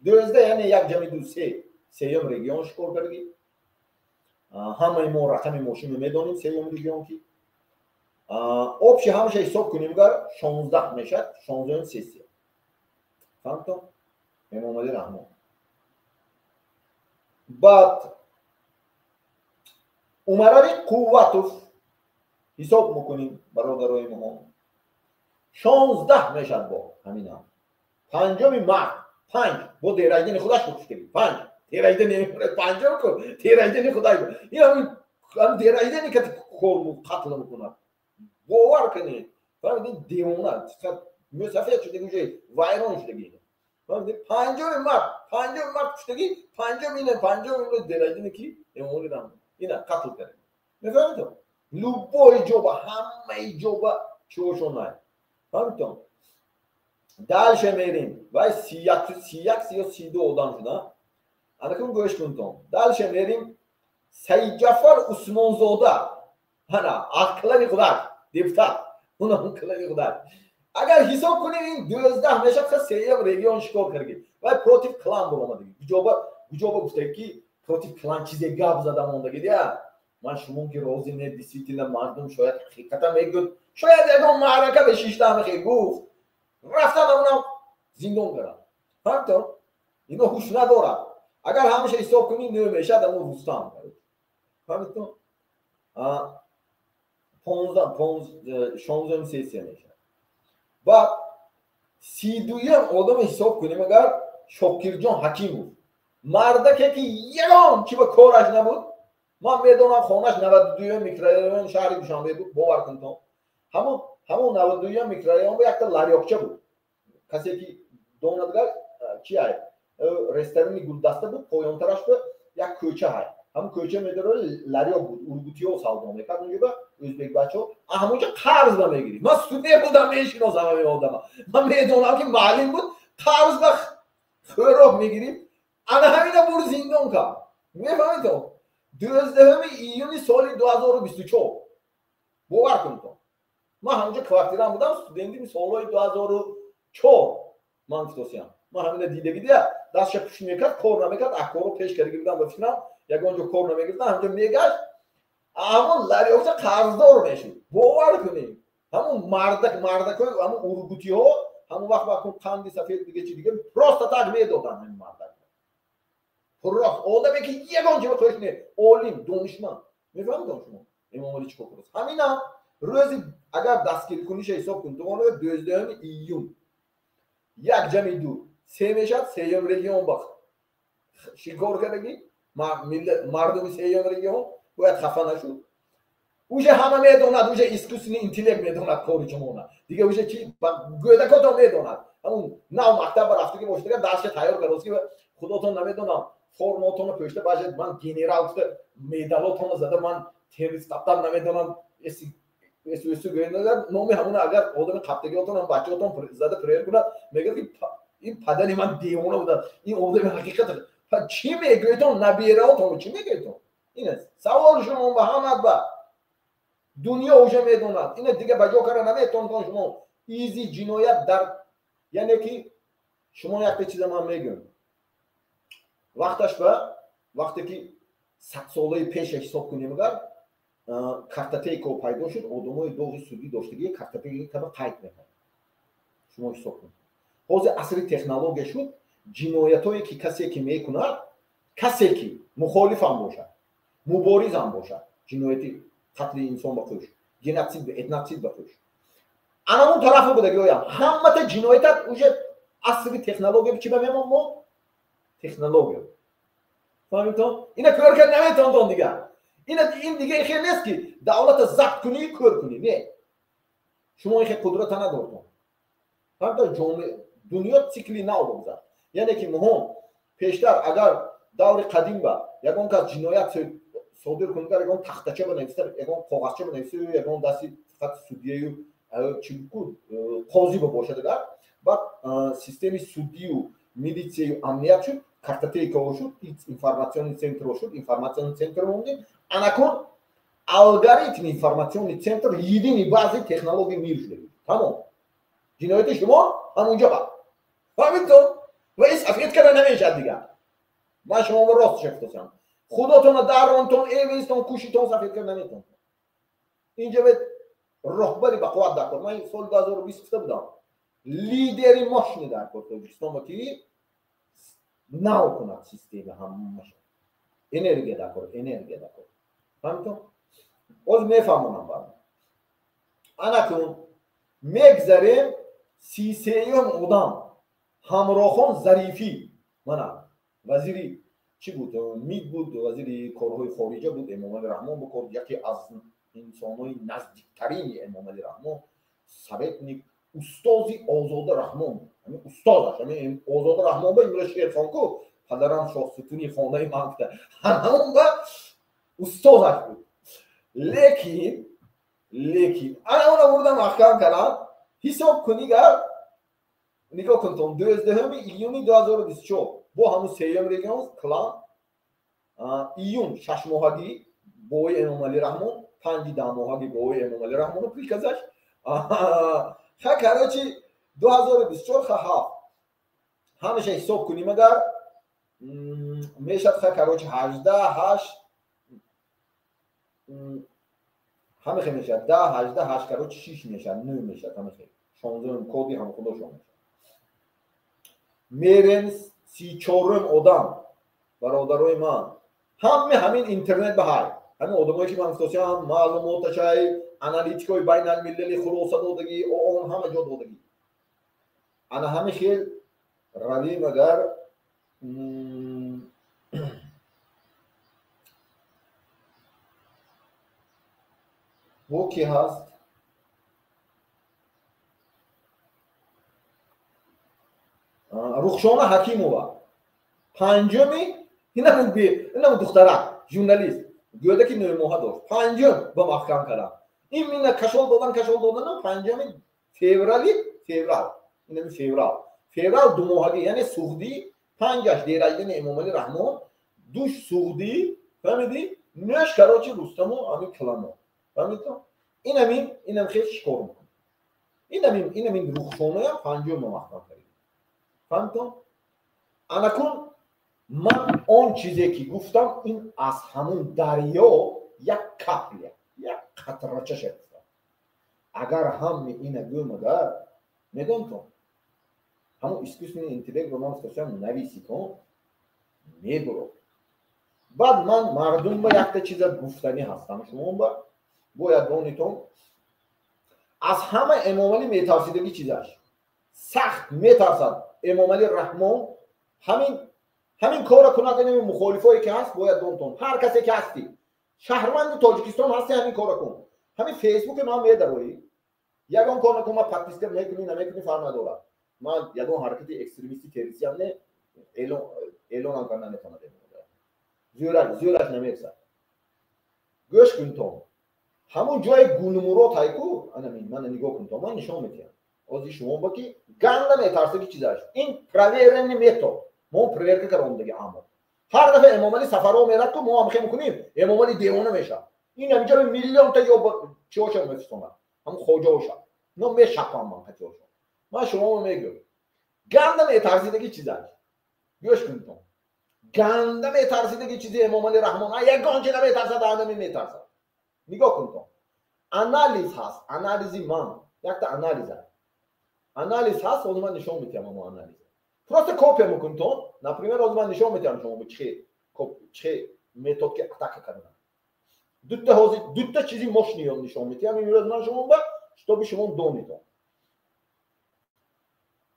12, яъне як ҷами ду, се, сеюм регион шикор кардагӣ. Ҳамаи мо рақами мошинро медонем, сеюм регион ки. Общий ҳамаша ҳисоб кунем, гар 16 мешавад, 16-уми сессия. Фаҳмтон, Эмомалӣ Раҳмон. Баъд Умарали Қувватов ҳисоб мекунем, бародарои моҳо, 16 мешавад. Бо ҳаминам 5-уми март, панҷ, бо день рождения худаш куштагӣ. Панҷ, день рождения панҷум ку, день рождения худаш. Ин день рождения кати кор қатл мекунад, бовар кунед. Фаҳмидед, девона мусафед шудаги, уже вайрон шудаги. 5-уми март, 5-уми март куштагӣ, панҷум ина, панҷум ина, день рождения ки Эмомалӣ Раҳмон ина қатл кард. Мефаҳмидед, любой ҷоба, ҳамаи ҷоба чиошонай. Фаҳмидтон? Дальше мерим. Вай 31, 31 ё 32 одам шуда. Анакун гӯш кунтон, дальше мерим. Саидҷафар Усмонзода, ана ақлани худаш депутат, унам клани худаш. Агар ҳисоб кунем, ин 12 мешавад. Сеюм регион шикор карги. Вай против клан буромадаги. Куҷоба, куҷоба гуфтаги, ки против клан чизе гап зада мондаги дия. Ман шумо ки розӣ не, действительно мардум шояд ҳақиқата мегӯд, шояд ягон маърака бешишта ҳамихе гуфт, рафтан амунам зиндон кардам. Фаҳмтон, ино ҳуш надорад. Агар ҳамаша ҳисоб кунӣ, нӯ мешавад. Амун Рустам, фаҳмидтон, 15, 16-ум сессия мешавад. Баъд 32-юм одаме ҳисоб кунем агар, Шокирҷон Ҳакимов, мардаке ки ягон чи ба кораш набуд. Ман медонам, хонаш 92-юм микрорайон шаҳри Душанбе буд. Бовар кунтон, ҳамон 92-юм микрорайон якта ларёкча буд. Касе ки донадгар, чи ай, ресторани Гулдаста буд, поёнтараш ба як кӯча ҳай, ҳамон кӯча медора, ларёк буд, ургутиҳо савдо мекард унҷо ба ӯзбек бачаҳо, ҳамонҷо қарз ба мегирифт. Ман студент будам, мешиносам ҳамин одама. Ман медонам, ки маълим буд, қарз ба хӯрок мегирифт. Ана ҳамина бур зиндон кард. Мефаҳмидон, 12-уми июни соли 2024, бовар кунтон, ман ҳамонҷо квартирам будам, студентим, солҳои 2004 ман гуфтосиям. Ман ҳамина дидагӣ дия, дастша пушт мекард, кор намекард, аккоро пеш кардаги будам. Ба фикрам, ягон ҷо кор намегирифтам, ҳамҷо мегашт, ҳамон ларёкча қарздор мешуд. Бовар кунед, ҳамон мардак, мардакҳои ҳамон ургутиҳо ҳамон вақт вақт қанди сафед, дига чи дига, просто так медоданд ҳамин мардак. Просто одаме ки ягон ҷо тош не, олим, донишманд. Мефаҳмидон шумо, Эмомалӣ чӣ кор кардааст? Ҳаминам рӯзи агар дастгирикуниша ҳисоб кунед, 12-уми июн, як ҷами ду, се мешавад. Сеюм регион ба шикор кардагӣ. Мардуми сеюм регион бояд хафа нашуд. Уже ҳама медонад, уже искусственный интеллект медонад кори шумона. Дига уже чи, гӯдакотон медонад. Ҳамун нав мактаб рафтагӣ бошад, дарсша тайёр кардааст, ки худотон намедонам, формаотонро пӯшта башед, ман генерал гуфта, медалотонро зада, ман террорист қаптан намедонам, номи ҳамуна. Агар одами қаптагиотон, бачаотон зада прер кунад, мегӯяд, ки ин падари ман девона буда, ин одами ҳақиқат чӣ мегӯедон? Набираотон чӣ мегӯедон? Ин аст саволи шумо ба ҳамат, ба дунё уже медонад. Ина дига ба ҷо кара наметонтон шумо изи ҷиноят дар, яъне ки шумо якта чиза ман мегӯям. Вақташ ба вақте ки 100 солаи пеша ҳисоб кунем, агар картотека пайдо шуд, одамои доғи судӣ доштагӣ картотекаба қайд мекард. Шумо ҳисоб кунед, ҳозир асри технология шуд. Ҷиноятое ки касе ки мекунад, касе ки мухолифам бошад, муборизам бошад, ҷинояти қатли инсон ба қӯш, геноцид, этноцид ба қӯш. Анамун тарафа будагиоям ҳаммата ҷиноятат уже асри технология чи ба мемон мо технология. Фаҳмидтон? Ина кор кард наметавонтон дигар. Ина ин дига хел нест ки давлата забт кунӣ, кор кунӣ. Не, шумо ин хел қудрата надортон. Фаҳмидтон? Дунё цикли нав бигзар. Яъне ки муҳим пештар агар даври қадим ба ягон кас ҷиноят содир кунад, ягон тахтача банависа, ягон коғазча банависа, ягон дасти фақат судияю чӣ буд, қозӣ ба бошад агар, баъд системи судию милитсияю амният шуд, картотекао шуд, информационный центр шуд, информационный центр мондем. Анакун алгоритм информационный центр единый базы технологии мир шуда. Тамом. Ҷинояти шумо ҳамунҷо ба. Фаҳмидтон? Ва ин сафед карда намешад дигар. Ман шуморо ростша гуфтасам. Худотонро даронтон, эвестон, кушитон сафед карда наметавонтон. Инҷа бед роҳбари ба қувват дар кор. Ман соли 2020 гуфта будам. Лидери мощный дар кор Тоҷикистон ба ки нав кунад система ҳамаша. Энергия дар кор, энергия дар кор. Фаҳмидтон? Боз мефаҳмонам барам. Анакун мегзарем 33-юм одам Ҳамрохон Зарифӣ. Мана вазири чӣ буд? МИД буд, вазири корҳои хориҷа буд, Эмомалӣ Раҳмон буд, яке аз инсонҳои наздиктарини Эмомалӣ Раҳмон, советник, устози Озода Раҳмон. Ҳамин устозаш, ҳамин Озода Раҳмон ба имрӯз шеърхон ку, падарам шоҳсутуни хонаи ман гуфта, ҳамон ба устозаш буд. Лекин ана она бурдан маҳкам кардам. Ҳисоб кунӣ гар нигоҳ кунтон 12 июни 2024 бо ҳамун сеюм регион клан июн шашмоҳагӣ бои Эмомалӣ Раҳмон, панҷи даҳмоҳагӣ бои Эмомалӣ Раҳмону приказаш. Ха короче 2024 ха ҳафт ҳамеша ҳисоб кунем агар мешад ха короче 18 8 ҳамехе мешад 10 18 8 короче 6 мешад 9 мешад ҳамехе 16 коди ҳам худошон мешад. Мерем 34-ум одам бародарои ман ҳаме ҳамин интернет ба ҳай ҳамин одамое ки ман гуфтосиам маълумоташай аналитикои байналмилали хулоса додагӣ ООН ҳама ҷо додагӣ. Ана ҳами хел равем агар бо ки ҳаст? Рухшона Ҳакимова панҷуми инамун духтарак журналист гӯяда ки нӯҳмоҳа дошт панҷум ба маҳкам кардам. Ин мина кашол додан кашол додану панҷуми феврали феврал инами феврал феврал думоҳагӣ яъне суғдӣ панҷаш дераҷдани Эмомалӣ Раҳмон душ суғдӣ фаҳмидӣ нӯш короче Рустаму ҳамин каламо фаҳмидто инамин инам хел шикор мекунад инамин Рухшонаям панҷум ба маҳкам кардем. Фаҳмидто? Анакун ман он чизе ки гуфтам ин аз ҳамун дарё як капля, як қатрачаша гуфтам. Агар ҳаме ина гӯм агар медонтон ҳамун искусственный интеллектро ман гуфтасам нависитон мебуро. Баъд ман мардум ба якта чиза гуфтанӣ ҳастам шумо ба бояд донитон аз ҳама Эмомалӣ метарсидагӣ чизаш сахт метарсад Эмомалӣ Раҳмон ҳамин корро кунад. Инами мухолифое ки ҳаст бояд донтон ҳар касе ки ҳастӣ шаҳрванди Тоҷикистон ҳасти ҳамин корро кун. Ҳамин фейсбуки ман медароӣ ягон кор накун, ман подписка мекунӣ намекунӣ фарқ надорад. Ман ягон ҳаракати экстремистӣ террористиам не эълонам карда наметавонад. Зӯраш намерасад. Гӯш кунтон ҳамун ҷои Гулмурод ҳайку анамин мана нигоҳ кунтон ман нишон медиҳам. Ози шумо ба ки ганда метарсаги чизаш ин проверенный метод мо проверка карондаги аммо ҳар дафъа Эмомалӣ сафарҳо мерад ку мо ҳам хе мекунем Эмомалӣ девона мешавад. Ин ҳаминҷо миллионта ё чиҳоша мефиристонад ҳамун хоҷаоша но мешапам ман қатиҳоша. Ман шуморо мегӯям ганда метарсидаги чизаш гӯш кунтон ганда метарсидаги чизи Эмомалӣ Раҳмон ягон чи наметарсад адами метарсад. Нигоҳ кунтон анализ ҳаст анализи ман якта анализ аст анализ ҳаст ҳозир ман нишон медиҳам ҳамон анализ просто копия мекунтон. Например ҳозир ман нишон медиҳам шумо чӣ метод ки атака кардан дута ҳозир дута чизи мощный нишон медиҳам имрӯз ман шумо ба чтобы шумо донитон.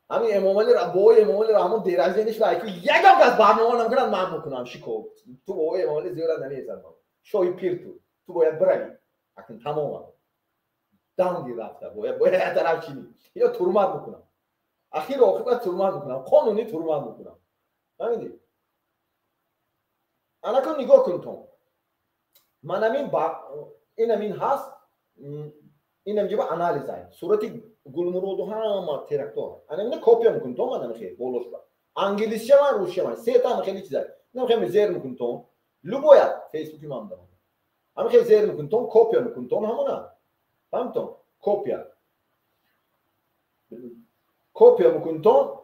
Ҳамин Эмомали, бобои Эмомали Раҳмон день рождения ш ва ягон кас барнома намекунад, ман мекунам. Шико ту, бобои Эмомали зиёрат намезанам. Шоҳи пир, ту бояд бирави акн, тамоман данги рафта бояд як тараф чинӣ ё турмат мекунам. Ахиру оқибат турмат мекунам, қонунӣ турмат мекунам. Фаҳмидӣ? Анакун нигоҳ кун, тон манамин инамин ҳаст, инам ҷиба анализай сурати Гулмуроду ҳама терактор. Анамина копия мекунӣ, то манам хе болошба англисча ман, русча ман, сета ҳама хеле чизай. Инам хе зер мекунӣ, тон любоя Фейсбуки ман дарам, ҳама хе зер мекунӣ, тон копия мекунӣ, тон ҳамона фаҳмитон, копия мекунӣ, тон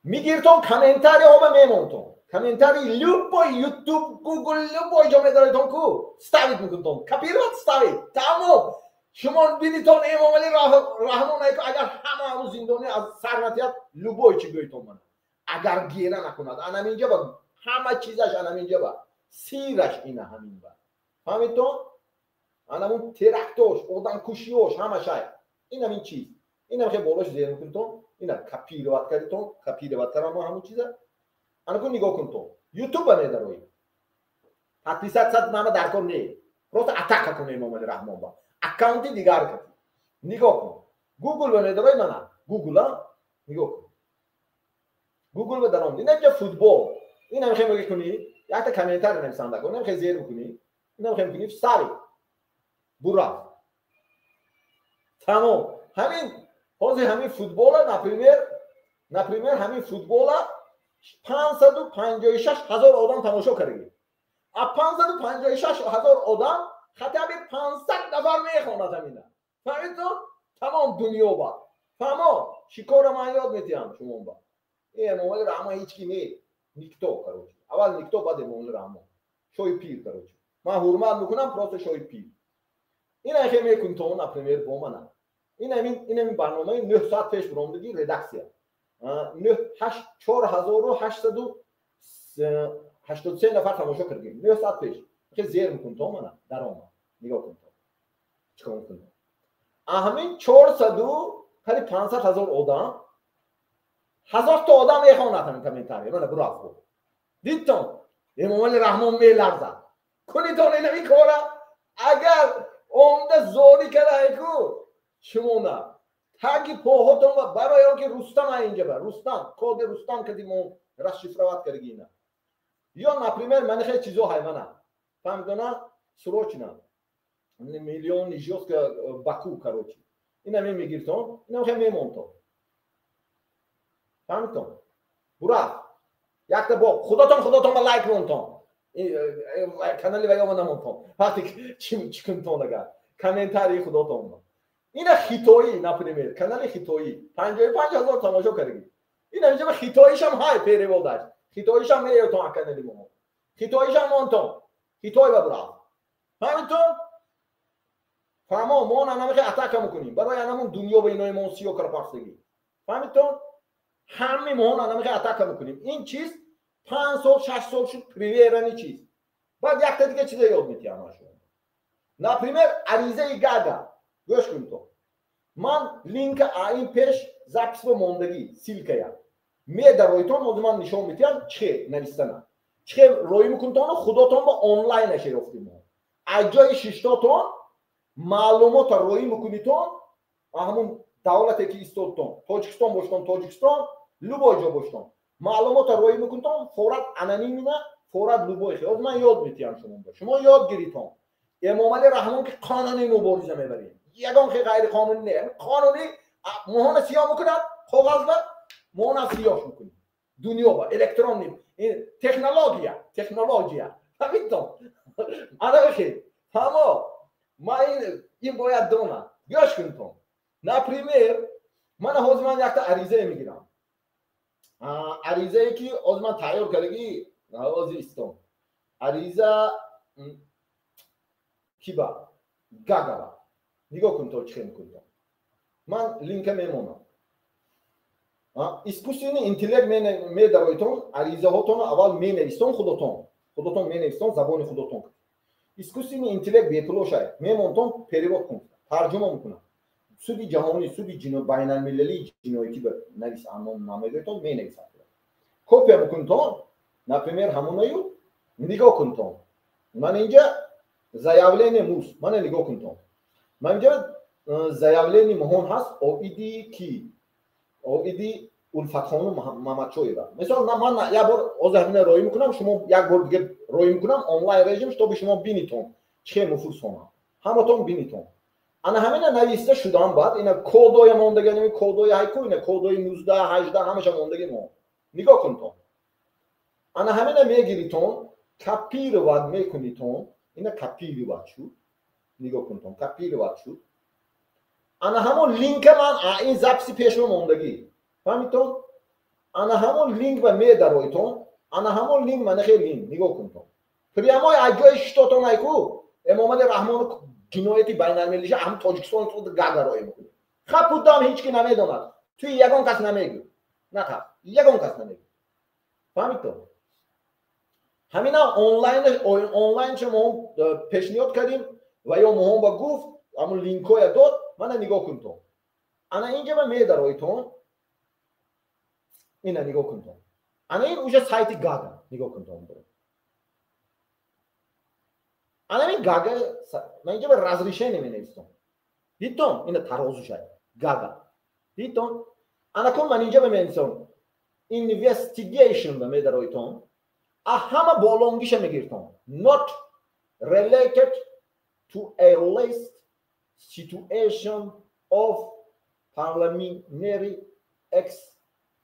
мегиртон, комментарий ҳоба мемонтон, комментарий любой Ютуб, Гугл, любой ҷо медоритон ку, ставить мекунтон, копировать, ставить, тамом. Шумо бинитон, Эмомали Раҳмон агар ҳама ҳамун зиндонӣ аз сар натиҳад, любой чӣ гӯйтон мана, агар гера накунад, анаминҷа ба ҳама чизаш, анаминҷа ба сираш ина ҳамин ба, фаҳмидтон? Анамун терактош, одамкушиёш, ҳамашай инамин чиз, инам хе болош зер мекунтон, ина копировать кардитон, копировать кардам ҳамун чиза. Анакун нигоҳ кунтон, Ютуба медароӣ, подписаться мама дар кор не, просто атака кун Эмомали Раҳмон ба аккаунти дигар кардӣ. Нигоҳ кун, Гугл ба медарои, мана Гугла нигоҳ кун, Гугл ба даромд, инам ҷа футбол, инам хе мекунӣ, якта комментарий нависанда кун, инам хе зер мекунӣ, инам хе мекунӣ, сари бурафт, тамом. Ҳамин ҳозир ҳамин футбола, например, ҳамин футбола 556 000 одам тамошо кардагӣ. А 556 000 одам хотя бы 500 нафар мехонад ҳамина, фаҳмидтон? Тамом дунё ба фаҳмо. Шикора ман ёд метиҳам шумоба. Эмомали Раҳмон ҳеҷ ки не, никто, короче. Аввал никто, баъд Эмомали Раҳмон, шоҳи пир. Короче, ман ҳурмат мекунам, просто шоҳи пир. Ина хе мекун то, например, бо мана инамин барномаи 9 соат пеш буромдагӣ, редаксия 4883 нафар тамошо кардем 9 соат пеш. Хе зер мекун то, мана даромад, нигоҳ кун, то чикор мекун. Ҳамин чорсаду қариб 500 000 одам, ҳазорта одам мехонад ҳамин комментария. Мана бурафт, дидтон, Эмомали Раҳмон меларзад. Кунитон инами кора, агар омда зорӣ кардаку шумона таги поҳотон ва барои он ки Рустам инҷа ба Рустам коди Рустам кади мо расшифровать кардагина. Ё, например, мани хеле чизо ҳай, мана фаҳмидона, срочно миллион жёстко Баку, короче, инам мегиртон, инам хеле мемонтон, фаҳмидтон? Бурафт. Якта бо худотон ба лайк монтон, канали ваёма намонтон. Вақте чӣ кунтон, агар комментарии худотон ина хитоӣ, например, канали хитоӣ 55 000 тамошо кардагӣ. Ина инҷа хитоишам ҳай, перевод аш хитоишам меётон, канали мо хитоишам монтон, хитой ба бурафт, фаҳмидтон? Фаҳмо, мо нанамихе атака мекунем барои анамун дунё ба инои мо сиё карапахсагӣ, фаҳмидтон? Ҳами мо нанамихе атака мекунем. Ин чиз 5 сол, 6 сол шуд, проверенный чиз. Баъд якта дига чиза ёд метиҳам шумо. Например, аризаи Гага, гӯш кун то, ман линка ин пеш запись ба мондагӣ, ссылка я медароитон, ҳозир ман нишон метиҳам чихе навистана, чихе роӣ мекунтону худотон ба онлайн аше ёфтем. Аз ҷои шиштотон маълумота роӣ мекунитон, ҳамун давлате ки истодтон, Тоҷикистон боштон, Тоҷикистон, любой ҷо боштон, маълумота роӣ мекунтон, форат анонимно, форат любой. Ҳозир ман ёд метиҳам шумо, шумо ёд гиритон. Эмомалӣ Раҳмон ки қонунӣ мубориза мебарем, ягон хе ғайриқонунӣ не, қонунӣ. Моҳона сиёҳ мекунад коғазба, моҳона сиёҳш мекунем дунё ба электронный технология, фаҳмидтон? Анахе фаҳмо, ма ин бояд донад. Гӯш кунтон, например, мана ҳозир ман якта аризае мегирам, аризае ки ҳозир ман тайёр кардагӣ. Ҳозир истон, ариза киба? Гагава. Нигоҳ кун то чӣ хел мекунтон. Ман линка мемонам, искусственный интеллект медароитон, аризаҳотонро аввал менавистон, худотон менавистон забони худотон, искусственный интеллект бепулошай мемонтон, перевод кун, тарҷума мекунам. Суди ҷаҳонӣ, суди байналмилалии ҷиноятӣ ба навис намегӯйтон, менависад. Копия мекунтон, например, ҳамонаю нигоҳ кунтон. Ман инҷа заявление мус, мана нигоҳ кунтон. Ман инҷа заявление моҳон ҳаст оиди ки? Оиди Улфатхонум Мамадшоева. Мисол, ман як бор ҳозир ҳамина роӣ мекунам, шумо як бор дига роӣ мекунам онлайн режим, чтобы шумо бинитон чӣ муфурсонам. Ҳаматон бинитон. Ана ҳамина нависта шудам, баъд ина кодоя мондаги, ина кодои ҳайку, ина кодои 19, 18 ҳамаша мондаги мо. Нигоҳ кунтон. Ана ҳамина мегиритон, копировать мекунитон, ина копировать шуд. Нигоҳ кунтон, копировать шуд. Ана ҳамон линка ман ин записи пешро мондагӣ. Фаҳмитон? Ана ҳамон линк ба медароитон, ана ҳамон линк мана хел линк, нигоҳ кунтон. Прямой аз ҷои шитотон айку, Эмомали Раҳмон ҷинояти байналмилалиша ҳам Тоҷикистон Гага роӣ мекунад. Хапудам ҳеҷ ки намедонад. Туи ягон кас намегӯ. Натарс, ягон кас намегӯ. Фаҳмитон? Ҳамина онлайн ша мо пешниҳод кардем ва ё моҳон ба гуфт, ҳамон линкҳоя дод, мана нигоҳ кунтон. Ана инҷа ба медароитон, ина нигоҳ кунтон. Ана ин уже сайти Гага, нигоҳ кунтон. Ана ин Гага, ман инҷа ба разрешение менависам. Дидтон? Ина тарозушай. Гага. Дидтон? Ана кун ман инҷа менависам. Investigation ба медароитон. А ҳама болонгиша мегиртон. Not related to a list situation of parliamentary ex,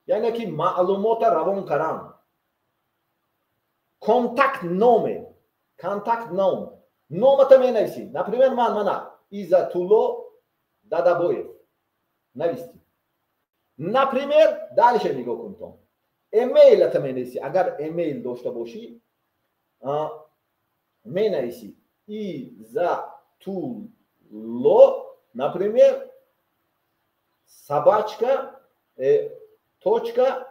яъне ки маълумота равон кардан. Контакт номе, контакт ном, номата менависӣ. Например, ман мана Изатулло Дадабоев навистӣ. Например, дальше нигоҳ кунтон. Эмейлата менависӣ. Агар эмейл дошта бошӣ, менависӣ Изатулло, например, собачка точка,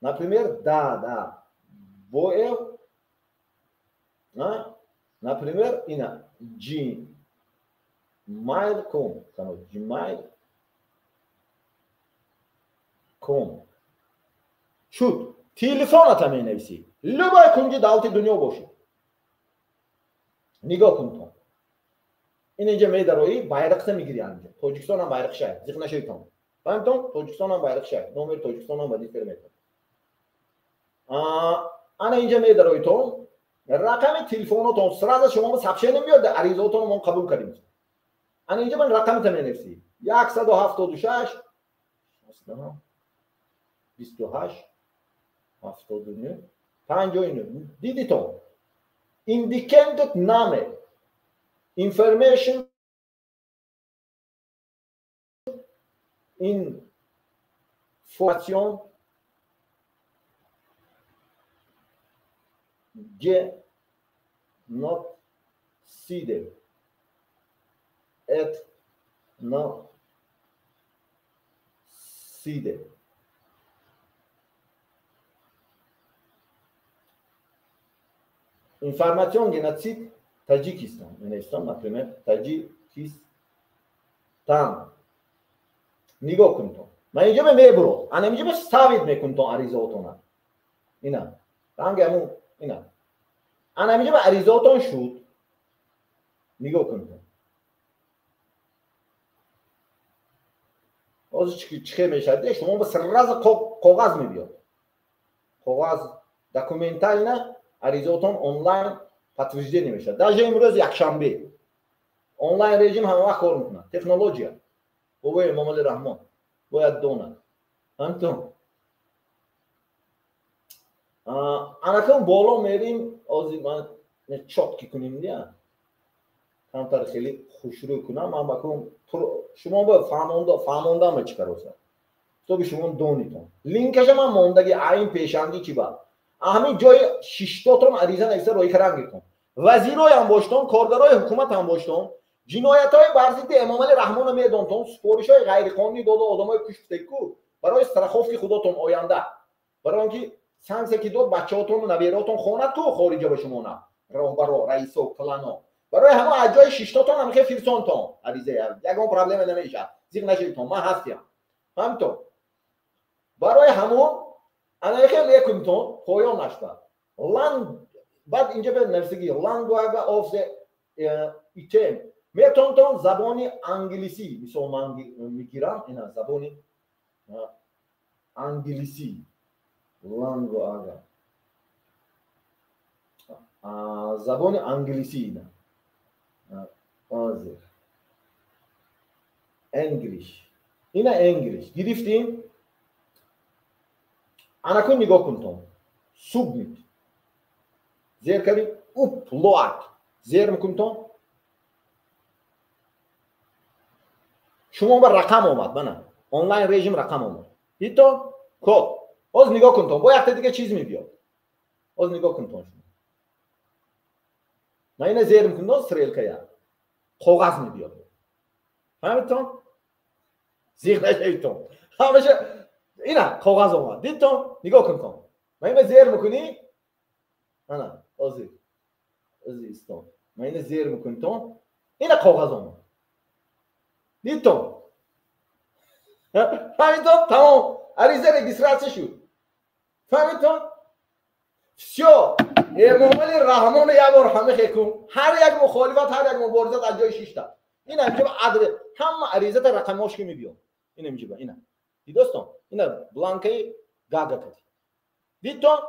например, да, боев, например, ина gmail.com, gmail.com. Шуд. Телефоната менависӣ. Любой кунҷи давлати дунё бошӣ. Нигоҳ кунтон. Ин инҷа медароӣ, байрақта мегирӣ анҷа. Тоҷикистон ҳам байрақшай, зиқ нашавитон. Фаҳмитон? Тоҷикистон ҳам байрақшай. Номери Тоҷикистон ҳам ба дифер метавон. Ана инҷа медароитон, рақами телефонотон сразу шумо ба сообщение меояд, аризаотонро мо қабул кардем. Ана инҷа ман рақамата менависӣ. 176 28 79 59. Дидитон? Independent name, information information genocide etnocide. Информацион геноцид Таджикистан. Менависам, например, Таджикистан. Нигоҳ кунтон. Ман инҷа мебурод. Ана инҷа ставид мекунтон аризаотона. Ина. Ранги ҳамун ина. Ана инҷа аризаотон шуд. Нигоҳ кунтон. Ҳозир чӣ мешавад? Шумо ба сразу коғаз мебиёд. Коғаз документально аризаотон онлайн подтверждение мешавад. Даже имрӯз якшанбе. Онлайн режим ҳама вақт кор мекунад. Технология. Бобои Эмомали Раҳмон бояд донад. Ҳамтон. Анакун боло мерим, ҳозир ман чотки кунем дия. Камтар хеле хушрӯй кунам, ман бакун шумо ба фаҳмонда ма чӣ кароса. Тоби шумо донитон. Линкаша ман мондаги айн пешангӣ чӣ ба. Ҳамин ҷои шиштотон ариза нависа роӣ кардан гиртон. Вазироям боштон, коргарои ҳукуматам боштон, ҷиноятҳои бар зидди Эмомали Раҳмонро медонтон, супоришҳои ғайриқонунӣ дода одамои куштеку барои страховки худотон оянда. Барои он ки санксия ки дод бачаҳотону набераотон хонад ку хориҷа ба шумо на. Роҳбаро, раисо, клано. Барои ҳама аз ҷои шиштотон ҳам хе фирсонтон ариза, ягон проблема намешавад. Зиқ нашидтон, ман ҳастям. Фаҳмитон? Барои ҳамон анахе мекунтон поён нашта. Лан баъд инҷа бе нависаги language of the item. Метонтон забони англисӣ, мисол ман мегирам ина забони англисӣ, language забони англисӣ ина. Ҳозир English. Ина English. Гирифтим? Анакун нигоҳ кунтон. Submit. Зер кардим, upload. Зер мекунтон. Шумо ба рақам омад, мана. Онлайн режим рақам омад. Дидтон? Код. Ҳозир нигоҳ кунтон. Бо якта дига чиз мебиёд. Ҳозир нигоҳ кунтон шумо. Ман ина зер мекунтон, стрелкая. Коғаз мебиёд. Фаҳмидтон? Зиқ нашавидтон. Ҳамаша ина коғаз омад. Дидтон? Нигоҳ кунтон. Ман ина зер мекунӣ? Ана, ҳозир. Ҳозир истон. Ман ина зер мекунтон. Ина коғаз омад. Дидтон? Фаҳмидтон? Тамом. Ариза регистрация шуд. Фаҳмидтон? Всё. Эмомали Раҳмон як бор ҳама хекун. Ҳар як мухолифат, ҳар як муборизат аз ҷои шишта. Ина инҷа адрес, ҳама аризата рақамҳош ки мебиёд. Ина инҷа, ина. Дидостон? Ина бланкаи гага кад. Дидтон?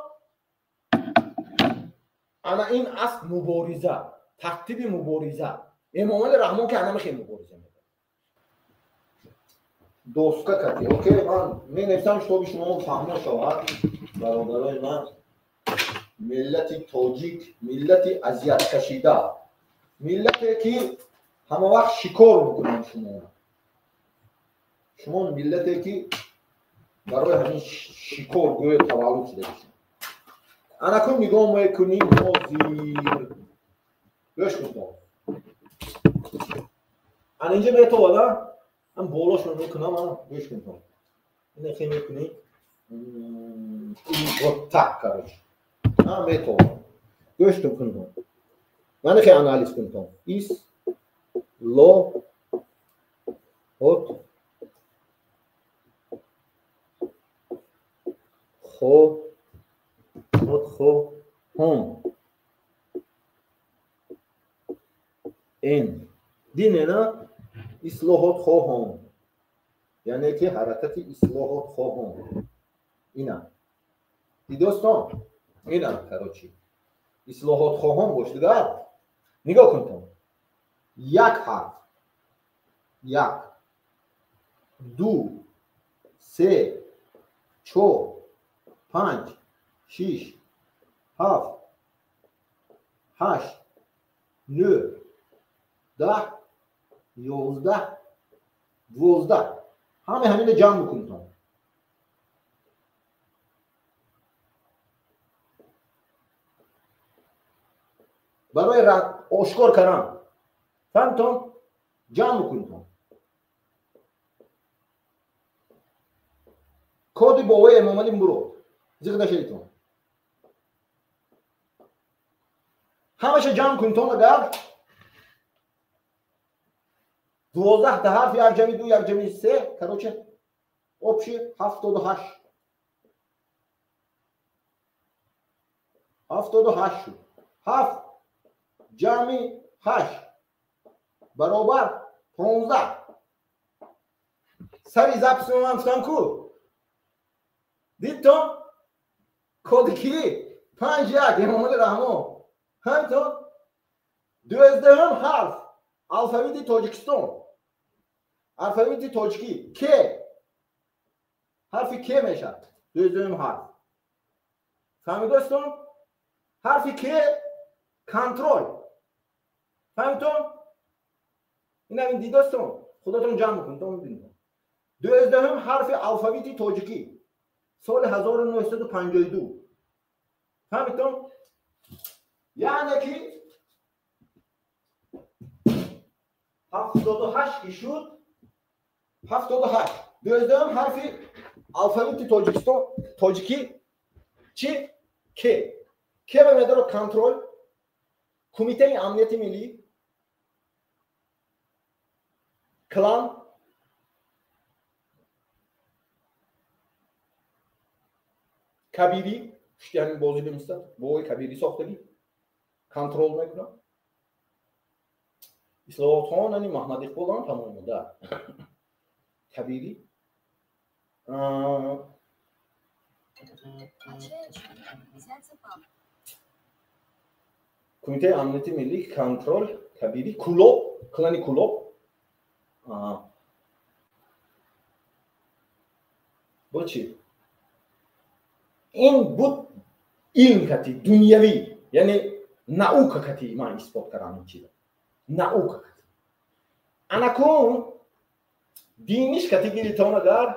Ана ин аст мубориза, тартиби мубориза. Эмомали Раҳмон ки ана хел мубориза мекунад. Доска кати. Окей, ман менависам, чтобы шумо фаҳмо шавад. Бародарои ман, миллати тоҷик, миллати азияткашида, миллате ки ҳама вақт шикор мекунанд шумо. Шумо миллате ки барои ҳамин шикор гӯё таваллуд шуда бошед. Анакун нигоҳ мекунӣ ҳозир. Гӯш кунтон. Ана инҷа метовада, ам болошро мекунам, ана гӯш кунтон. Ина хе мекунӣ. Вот так, короче. Метовад. Гӯш кунтон. Мана хе анализ кунтон. Ис ло от хо от хо ҳом н. Динена ислоҳот хоҳон, яъне ки ҳаракати ислоҳот хоҳон. Ина дидостон? Ина короче ислоҳот хоҳон бош дигар. Нигоҳ кунтон. Як ҳарф, як, ду, се, чор, панҷ, шиш, ҳафт, ҳашт, нӯҳ, даҳ, 11, 12. Ҳама ҳамина ҷамъ мекунтон. Барои ошкор кардан. Фаҳмтон? Ҷамъ мекунтон. Коди бовои Эмомалӣ Мурод. Зиқ нашавидтон. Ҳамаша ҷамъ кунтон агар 12 та ҳарф, як ҷамъи ду, як ҷамъи се, короче, общий 78. 78 шуд. 7 ҷамъи 8 баробар 15. Сари записи ман гуфтам ку? Дидтон? Коди ки? 5-1 Эмомали Раҳмон. Ҳамтон? 12 ҳарф алфавити Тоҷикистон. Алфавити тоҷикӣ К. Ҳарфи К мешавад. 12 ҳарф. Фаҳмидостон? Ҳарфи К контрол. Фаҳмидтон? Ина ин дидостон? Худотон ҷамъ мекунед, мебинед. 12 ҳарфи алфавити тоҷикӣ соли 1952. Фаҳмидтон? Яъне ки 78 ки шуд, 78. 12 ҳарфи алфавити Тоҷикистон, тоҷикӣ чи? К. К ба медорад контрол, Кумитаи амнияти миллӣ, Клан кабирӣ пушти ҳамин бозӣ бимистад, бобои кабирӣ сохтагӣ контрол мекунад. Ислоҳотхон ани Маҳмад Иқболам тамом да. Кабирӣ Кумитаи амнияти миллӣ контрол кабирӣ Кулоб, клани Кулоб. Бо чӣ? Ин буд илм кати дунявӣ, яъне наука кати ман исбот кардам ин чиза. Наука кати. Анакун диниш кати гиритон агар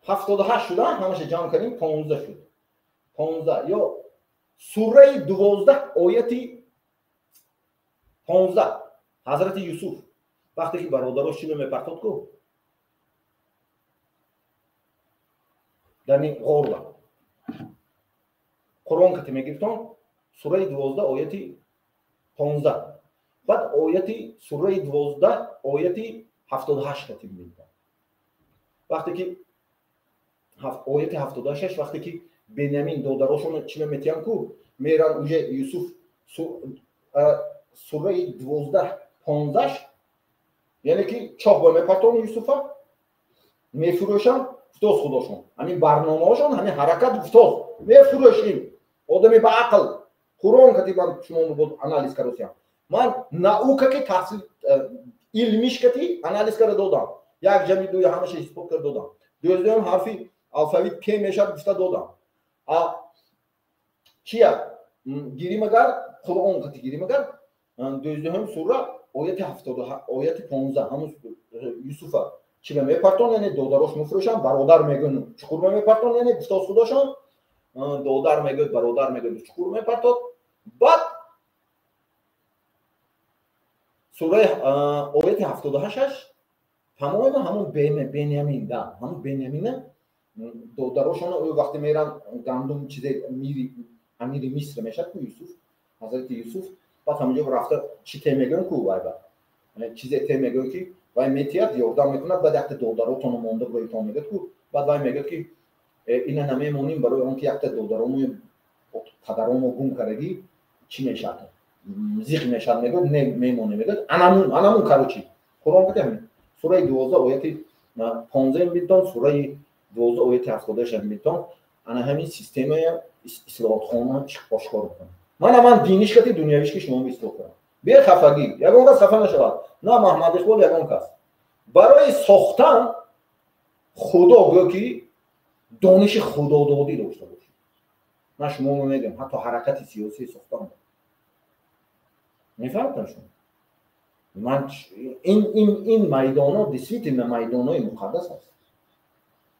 78 шуда, ҳамаша ҷамъ кардем 15 шуд. 15 ё сураи 12 ояти 15 ҳазрати Юсуф вақте ки бародарош чиро мепартод ку дар ин ғорла Қуръон кати мегирифтон сураи 12 ояти 15 баъд ояти сураи 12 ояти 78 кати мегирифтон. Вақте ки ояти 76 вақте ки Бенямин додарошон чиро метиҳанд ку меран уже Юсуф сураи 12 15 яъне ки чоҳ ба мепартон Юсуфа мефурӯшанд гуфтоз худошон ҳамин барномаҳошон ҳамин ҳаракат гуфтоз мефурӯшем одами ба ақл Қуръон кати ман шумо буд анализ кардосиям ман наука ки таҳсил илмиш кати анализ карда додам як ҷамъи дуи ҳамаша исбот карда додам дувоздаҳум ҳарфи алфавит ке мешавад гуфта додам. А чия гирим агар Қуръон кати гирим агар дувоздаҳум сура ояти 70 ояти 15 ҳамун Юсуфа чиба мепартон яъне додарош мефурӯшанд бародар мегӯянд чуқур мепартон яъне гуфтоз худошон додар мегӯяд бародар мегӯяд чуқур мепартод. Баъд сураи ояти 78 тамоми ҳамун Бенямин да ҳамун Бенямина додарошон вақте меранд гандум чизе мири амири Миср мешавад ку Юсуф ҳазрати Юсуф баъд ҳамонҷо рафта чӣ те мегӯянд ку вай ба чизе те мегӯянд ки вай метиҳад ёрдам мекунад баъд якта додаротонро монда бароитон мегӯяд ку баъд вай мегӯяд ки ина намемонем барои он ки якта додаромо падаромо гум кардагӣ чӣ мешавад зиқ мешавад мегӯяд не мемонем мегӯяд анамун анамун короче Қуръон гуфта ҳамин сураи 12 ояти 15 битон сураи 12 ояти 76 битон ана ҳамин системаи ислоҳотхона ошкор мекунад. Мана ман диниш кати дунявиш ки шумо ислоҳ кунам бехафагӣ ягон кас хафа нашавад на Маҳмад Иқбол ягон кас барои сохтан худо гӯ ки дониши худододӣ дошта бошед. Ман шумо мегӯям ҳатто ҳаракати сиёсии сохтан мефаҳмед шумо ман ин майдонҳо действительно майдонҳои муқаддас аст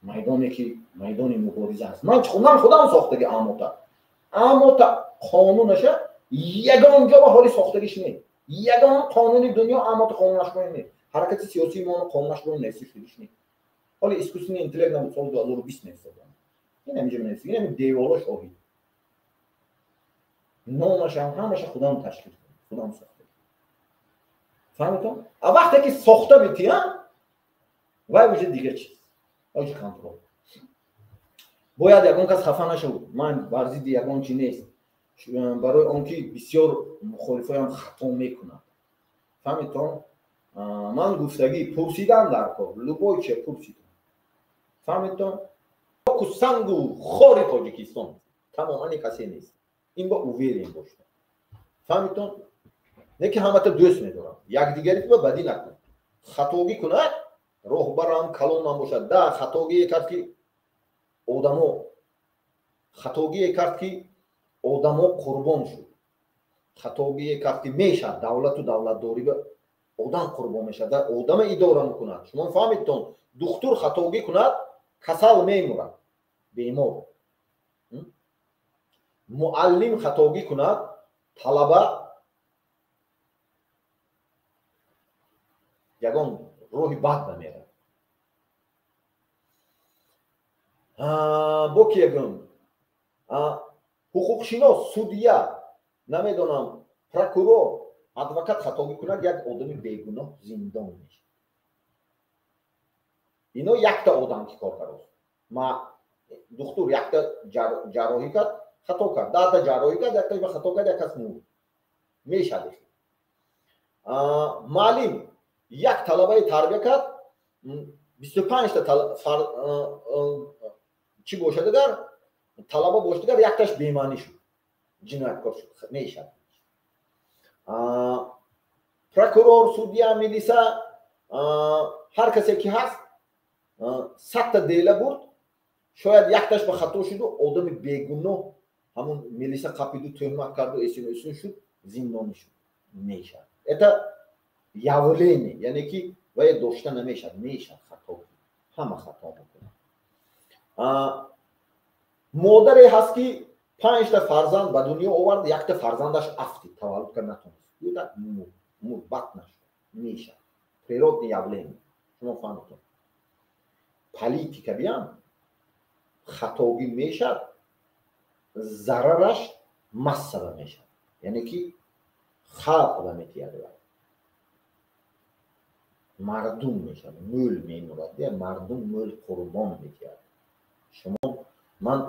майдоне ки майдони мубориза аст. Ман худам сохтаги амота қонунаша ягон ҷо ба ҳоли сохтагиш не ягон қонуни дунё амота қонунаш бо не ҳаракати сиёсии мо қонунаш бо нависишудиш не ҳоли искусственный интеллект набуд соли 2020 нависодам ин ҳаминҷо менависем ин ҳамин деволо шоҳид номашам ҳамаша худам ташкил худам сохта фаҳмитон. А вақте ки сохта метиҳам вай уже дигар чиз вай уже контрол бояд ягон кас хафа нашавад ман бар зидди ягон чи нест барои он ки бисёр мухолифоям хато мекунад фаҳмитон. Ман гуфтагӣ пурсидан дар кор любой че пурсидан фаҳмитон. Сангу хори Тоҷикистон тамоман касе нест ин ба уверен бошед фаҳмитон. Не ки ҳамата дӯст медорам якдигари ба бадӣ накун хатогӣ кунад роҳбарам калонам бошад да хатогие кард ки одамо хатогие кард ки одамо қурбон шуд хатогие кард ки мешавад давлату давлатдорӣ ба одам қурбон мешавад да одама идора мекунад. Шумо фаҳмидтон духтур хатогӣ кунад касал мемурад бемор муаллим хатогӣ кунад талаба ягон роҳи бад намерад. Бо ки ягон ҳуқуқшинос судья намедонам прокурор Адвокат хатогӣ кунад, як одами бегуноҳ зиндон мешавад. Ино якта одам ки кор кард. Ма духтур якта ҷарроҳӣ кард, хато кард. Даҳта ҷарроҳӣ кард, якта хато кард, як кас мурд. Мешавад. Муаллим як талабаи тарбия кард, 25-та чӣ бошад агар талаба бошад агар якташ бемаънӣ шуд, ҷинояткор шуд. Мешавад. Прокурор, судья, милиса, ҳар касе ки ҳаст, 100-та дела бурд, шояд якташ ба хато шуду одами бегуноҳ ҳамун милиса қапиду тӯҳмат карду эсину эсин шуд, зиндонӣ шуд. Мешавад. Это явление, яъне ки вай дошта намешавад, мешавад хато. Ҳама хато мекунад. Модаре ҳаст ки 5-та фарзанд ба дунё овард, якта фарзандаш афтид, таваллуд кард натонист. Кӯдак мурд, бат нашуд. Мешавад. Природное явление. Шумо фаҳмидед. Политика биям хатогӣ мешавад, зарараш массава мешавад. Яъне ки халқ ба метиҳад, мардум мешавад, мӯл мемурад, мардум мӯл қурбон метиҳад. Шумо ман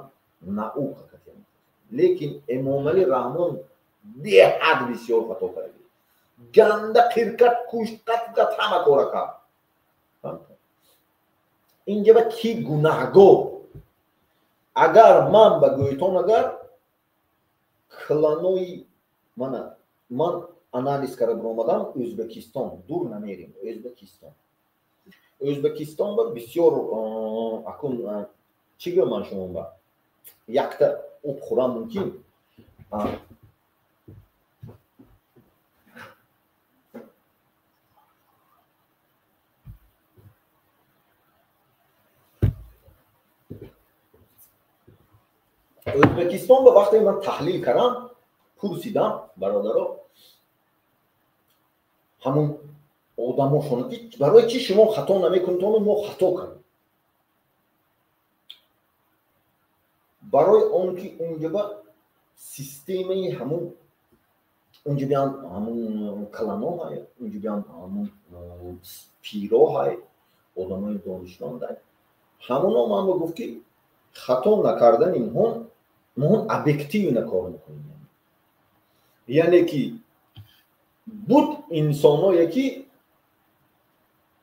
наука катем. Лекин Эмомалӣ Раҳмон беҳад бисёр хато кард. Ганда қир кард, кушт, қатл кард, ҳама кора кард. Инҷа ба ки гунаҳгор? Агар ман ба гӯйтон, агар кланои мана ман анализ карда баромадам, Ӯзбекистон дур намерим, Ӯзбекистон. Ӯзбекистон ба бисёр акун чӣ гӯям ман шумо ба якта об хӯрам мумкин. Ӯзбекистон ба вақте ман таҳлил кардам, пурсидам бародаро, ҳамун одамошон ки барои чӣ шумо хато намекунедону мо хато кардем? Барои он ки унҷаба системаи ҳамун унҷабиам ҳамун калано ҳай, унҷабиам ҳамун пиро ҳай, одамои донишманд ҳай. Ҳамуно ман ба гуфт ки хато накардани моҳон объективно кор мекунем. Яъне ки буд инсоное ки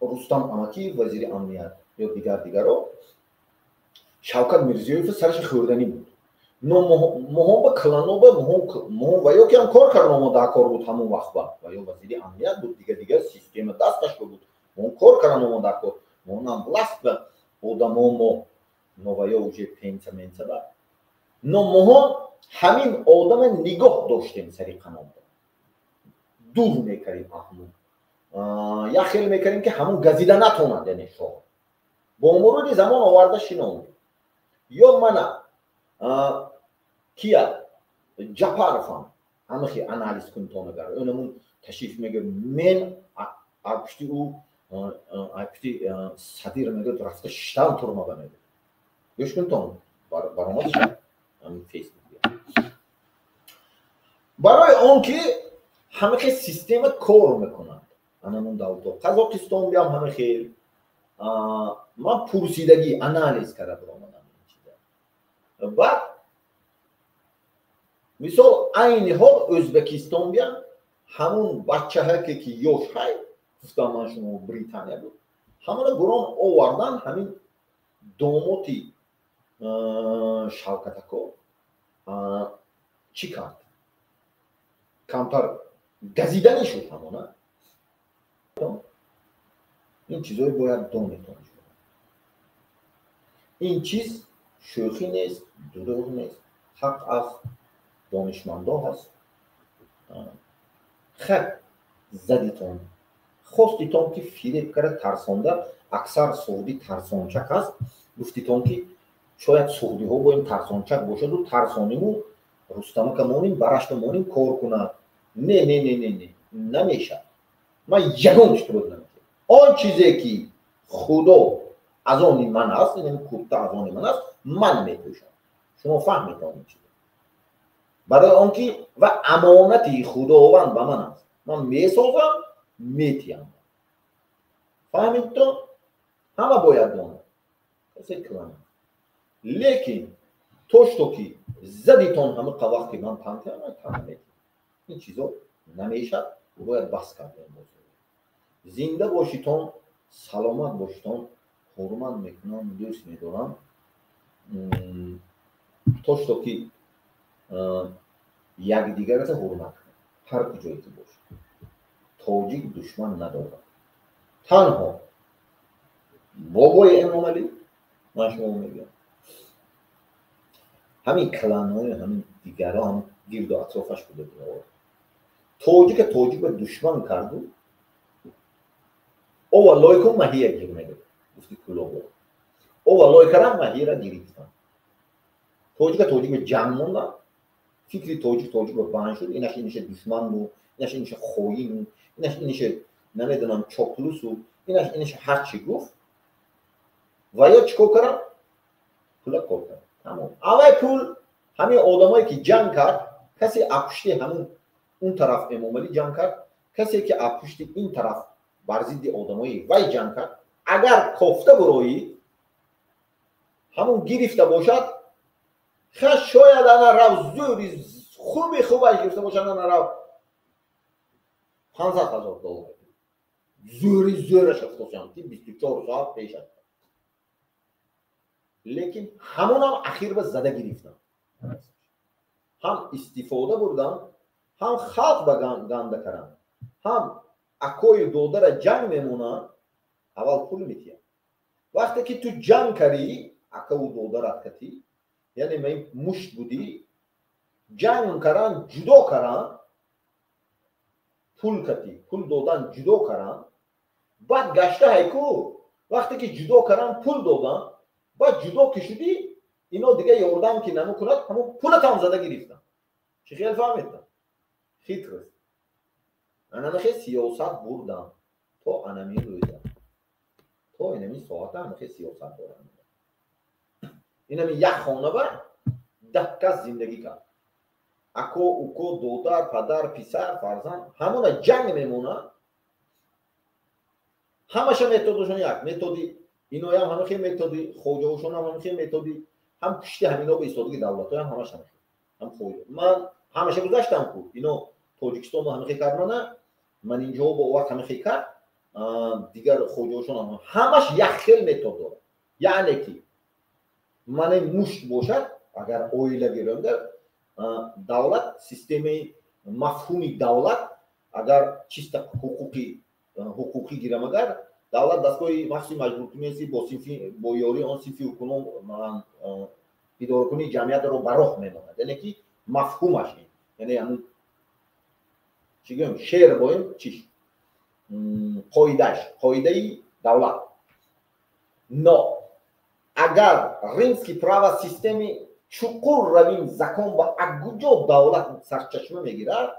Рустам Амакиев, вазири амният ё дигар дигаро, Шавкат Мирзиёев сараши хӯрданӣ буд. Но моҳон ба кланоба моҳон ва ё ки ҳам кор кардан омода кор буд ҳамон вақт ба ва ё вазири амният буд, дигар дигар система дасташ буд. Моҳон кор кардан омода кор. Моҳон ҳам власт ба одамо мо, но ва ё уже пенса менса ба. Но моҳон ҳамин одама нигоҳ доштем сари қанот. Дур мекардем ҳамон. Як хел мекардем ки ҳамон газида натонад, яъне шоҳ. Бо мурури замон оварда шинонд. Ё мана кия Ҷапаровам ҳамахи анализ кунтон агар ӯнамун ташриф мегӯяд, мен пушти ӯ пушти садир мегӯяд, рафта шиштан турмада мегӯяд. Гӯш кунтон баромад шуд фейсбук. Барои он ки ҳамахи система кор мекунад. Анамун давлато Қазоқистон биям ҳамахел ман пурсидагӣ анализ карда баромадам. Баъд мисол айни ҳол Ӯзбекистон биям ҳамун бачаҳаке ки ёш ҳай, гуфтам ман шумо Британия буд, ҳамона гурон овардан ҳамин домоти Шавкатако чӣ кард? Камтар газиданӣ шуд ҳамона. Ин чизое бояд донетон. Ин чиз шӯхӣ нест, дурӯғ нест, ҳақ аст, донишмандо ҳаст. Хак задитон, хоститон ки фиреб карда тарсонда, аксар суғдӣ тарсончак аст, гуфтитон ки шояд суғдиҳо бо ин тарсончак бошаду тарсониму Рустамака моним, барашта моним кор кунад. Не, не, не, не, не, намешавад. Ман ягон чиз дурӯғ намегӯям. Он чизе ки Худо аз они ман аст, ин курта аз они ман аст, ман мепӯшам. Шумо фаҳмед он чиз. Барои он ки ва амонати Худованд ба ман аст. Ман месозам, метиям. Фаҳмидтон? Ҳама бояд донад, касе клан. Лекин то что ки задитон, ҳамиқа вақти ман тан тан ин чизо намешад, бояд бас кардем. Зинда бошитон, саломат бошитон, ҳурмат мекунам, дӯст медорам. То что ки якдигарата ҳурмат кунем, ҳар куҷое ки бошад. Тоҷик душман надорад, танҳо бобои Эмомалӣ. Ман шумо мегӯям, ҳамин кланҳои, ҳамин дигарро ҳам гирду атрофаш буда, тоҷика тоҷик ба душман карду. Ова лойку маҳия гир мегӯ, гуфти кулобо, ова лойкарам маҳияра гирифтам. Тоҷика тоҷик ба ҷанг монда, фикри тоҷик тоҷик ба банд шуд. Инаш иниша душману, инаш иниша хоину, инаш иниша намедонам чоплусу, инаш иниша ҳарчи гуфт. Ва ё чӣ кор кардам? Пула кор кардам, тамом. Аввай пул ҳамин одамое ки ҷанг кард, касе апушти ҳамун он тараф Эмомалӣ ҷанг кард, касе ки апушти ин тараф бар зидди одамои вай ҷанг кард, агар кофта буроӣ, ҳамун гирифта бошад. Ха, шояд ана рав зӯри хуби хубаш гирифта бошад, ана рав 500 000 доллар зӯри зӯраш афтосиам, ки 24 соат пешаш. Лекин ҳамонам ахир ба зада гирифтам, ҳам истифода бурдам, ҳам халқ ба ганда кардам, ҳам акою додара ҷанг мемонад. Аввал пул метиҳам. Вақте ки ту ҷанг кардӣ акаву додарат катӣ, яъне ма мушт будӣ, ҷанг кардан, ҷудо кардан, пул катӣ, пул додан, ҷудо кардан. Баъд гашта ҳайку, вақте ки ҷудо кардан, пул додан, баъд ҷудо ки шудӣ, ино дига ёрдам ки намекунад, ҳамон пулатам зада гирифтам. Чӣ хел фаҳмидтам? Хитрость. Анамихе сиёсат бурдам то анами рӯза, то инами соата анамихе сиёсат дорам. Инами як хона ба 10 кас зиндагӣ кард: ако, уко, додар, падар, писар, фарзанд. Ҳамона ҷанг мемонад. Ҳамаша методашон як методи, иноям ҳамихе методи, хоҷаошонам ҳамихе методи, ҳам пушти ҳамино ба истодаги давлатҳоям ҳамаш ҳамихе. Ҳам хоҷа ман ҳамаша гузаштам ку, ино Тоҷикистон ҳамихе кард, мана ман инҷо бо овард, ҳамихе кард. Дигар хоҷаошон ҳамаш як хел метод дорад. Яъне ки мане мушт бошад, агар оила гирёнда, давлат, системаи мафҳуми давлат, агар чиста ҳуқуқӣ гирам, агар давлат дастгоҳи махсуси маҷбуркунӣ бо синфи, бо ёрии он синфи ҳукумон идоракунии ҷамъиятро ба роҳ мемонад. Яъне ки мафҳумаш ин, яъне ҳамун чӣ гӯем, шер боем, чиш, қоидааш, қоидаи давлат. Но агар римский право, системи чуқур равим, закон ба акуҷо давлат сарчашма мегирад?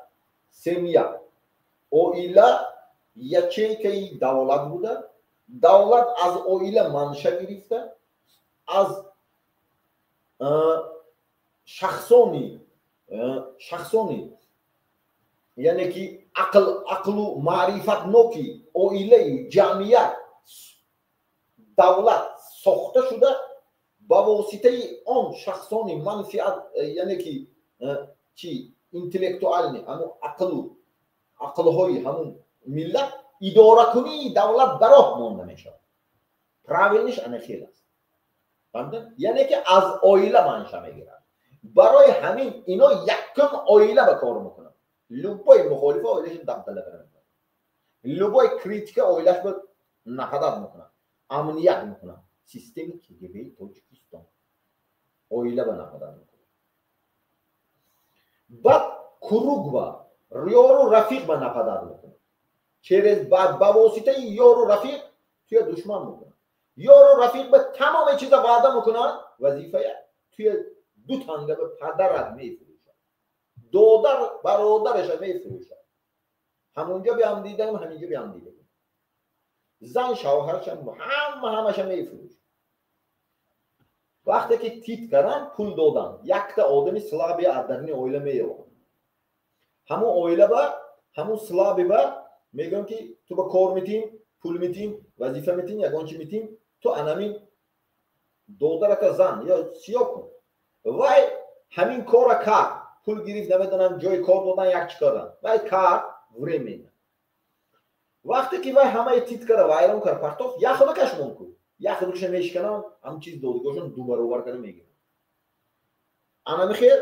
Семья, оила ячейкаи давлат буда, давлат аз оила манша гирифта, аз шахсони, яъне ки ақл, ақлу маърифатноки оилаи ҷамъият давлат сохта шуда, ба воситаи он шахсони манфиат, яъне ки чи, интеллектуальный, ҳамун ақлу ақлҳои ҳамун миллат идоракунии давлат ба роҳ монда мешавад. Правильный ш ана хел аст, яъне ки аз оила манша мегирад. Барои ҳамин ино якум оила ба кор мекунад. Любой мухолифа оилаша дабдала мекунад, любой критика оилаш ба нападать мекунад, амният мекунад. Системи КГБи Тоҷикистон оила ба нападать мекунад, баъд круг ба ёру рафиқ ба нападать мекунад, через ба воситаи ёру рафиқ туя душман мекунад. Ёру рафиқ ба тамоми чиза ваъда мекунад, вазифая, туя ду танга ба падарат мефурӯшад, додар бародараша мефурӯшад. Ҳамунҷо биам дидам, ҳаминҷо биам дидам, зан шавҳарашам ҳама ҳамаша мефурӯшад. Вақте ки тит кардан, пул додан, якта одами слабый аз даруни оила меёбад, ҳамон оила ба Ҳамун слабый ба мегӯям, ки ту ба кор метим, пул метим, вазифа метим, ягон чи метим, ту анамин додарата зан ё сиё кун. Вай ҳамин кора кард, пул гирифт, намедонам, ҷои кор додан, як чӣ кардан, вай кард временно. Вақте ки вай ҳамаи титкара вайрон кард, партофт, як худакаш мон ку, як худакаша мешиканам, ҳамн чиз додигошон ду баробар карда мегирам. Анами хел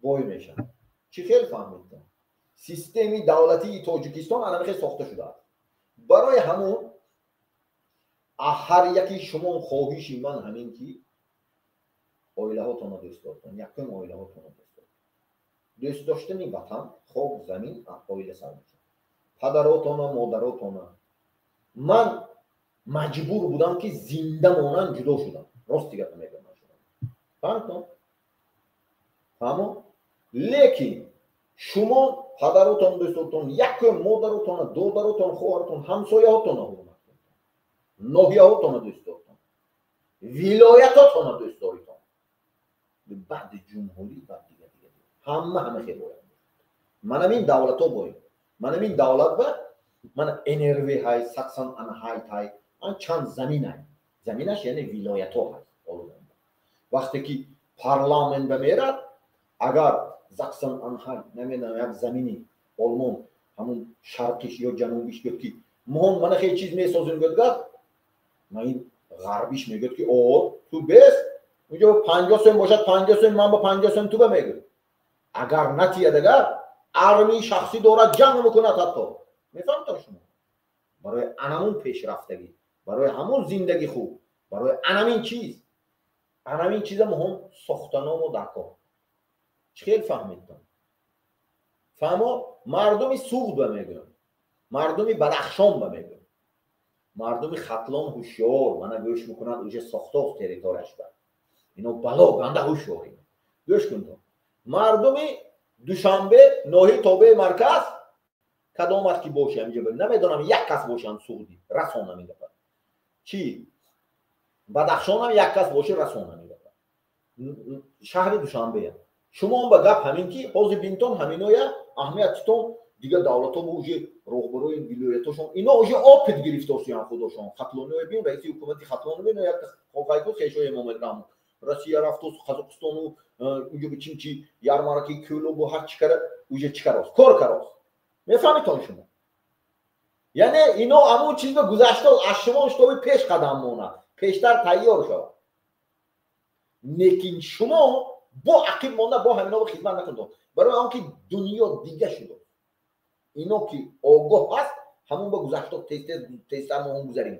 бой мешавад. Чӣ хел фаҳмидтон? Системи давлатии Тоҷикистон анами хел сохта шудааст. Барои ҳамун ҳар яки шумо, хоҳиши ман ҳамин, ки оилаҳотонро дӯст дортон. Якум оилаҳотонро дӯст дор. Дӯст доштани ватан, хок, замин оила сар мешавад. Падаротона, модаротона. Ман маҷбур будам, ки зинда монам, ҷудо шудам. Рости гапа мегӯям, фаҳмтон? Фаҳмо? Лекин шумо падаротон дӯст дортон, якум модаротона, додаротон, хоҳаротон, ҳамсояҳотона ҳурмат кунед, ноҳияҳотона дӯст дортон, вилоятотона дӯст доритон, баъди ҷумҳурӣ, баъд дига дига. Ҳама ҳама хел бояд. Манамин давлатҳо боем, манамин давлат ба мана НРВ ҳай, Саксон Анҳайт ҳай, чанд замин ҳай, заминаш яъне вилоятҳо ҳаст. Вақте ки парламент ба мерад, агар Заксон Анҳайт, намедонам, як замини Олмон, ҳамун шарқиш ё ҷанубиш гӯяд, ки мо мана хел чиз месозем, гӯяд гап, ма ин ғарбиш мегӯяд, ки о, ту бес, унҷо 50 сом бошад, 50 сом ман ба 50 сом ту ба мегӯяд. Агар натияд, агар армии шахсӣ дорад, ҷанг мекунад ҳатто. Мефаҳмтон шумо? Барои анамун пешрафтагӣ, барои ҳамун зиндагӣ хуб, барои анамин чиз, анамин чиза муҳим сохтаномо дар кор. Чӣ хел фаҳмидтон? Фаҳмо? Мардуми Суғд ба мегӯям, мардуми Бадахшон ба мегӯям, мардуми Хатлон ҳушёр, мана гӯш мекунад, уже сохтофт территорияш ба ино бало ганда ҳушёр. Гӯш кунтон, мардуми Душанбе, ноҳияи тобеи марказ, кадомат ки боше, ҳамиҷа намедонам, як кас бошанд суғдӣ, расонам ин гапа. Чӣ, Бадахшонам як кас боше, расонам ин гапа. Шаҳри Душанбея шумо ба гап ҳамин, ки ҳозир бинтон, ҳаминоя аҳамиятитон. Дигар давлатҳо уже роҳбарои вилоятошон, ино уже опыт гирифтосиян худошон. Хатлонио бин, раиси ҳукумати Хатлоно бин, як хоқайку хешои Эмомали Раҳмон Россия рафтос, Қазоқистону унҷо би чимчи ярмараки Кӯлобу ҳар чӣ кара, уже чӣ карост, кор карост. Мефаҳмитон шумо? Яъне ино ҳамун чиз ба гузашта аз шумо, чтобы пеш қадам монад, пештар тайёр шавад. Лекин шумо бо ақиб монда, бо ҳамино хизмат накунтон, барои он ки дунё дига шудо. Ино ки огоҳ ҳаст, ҳамун ба гузашто тез тез тезтар мо он гузарем,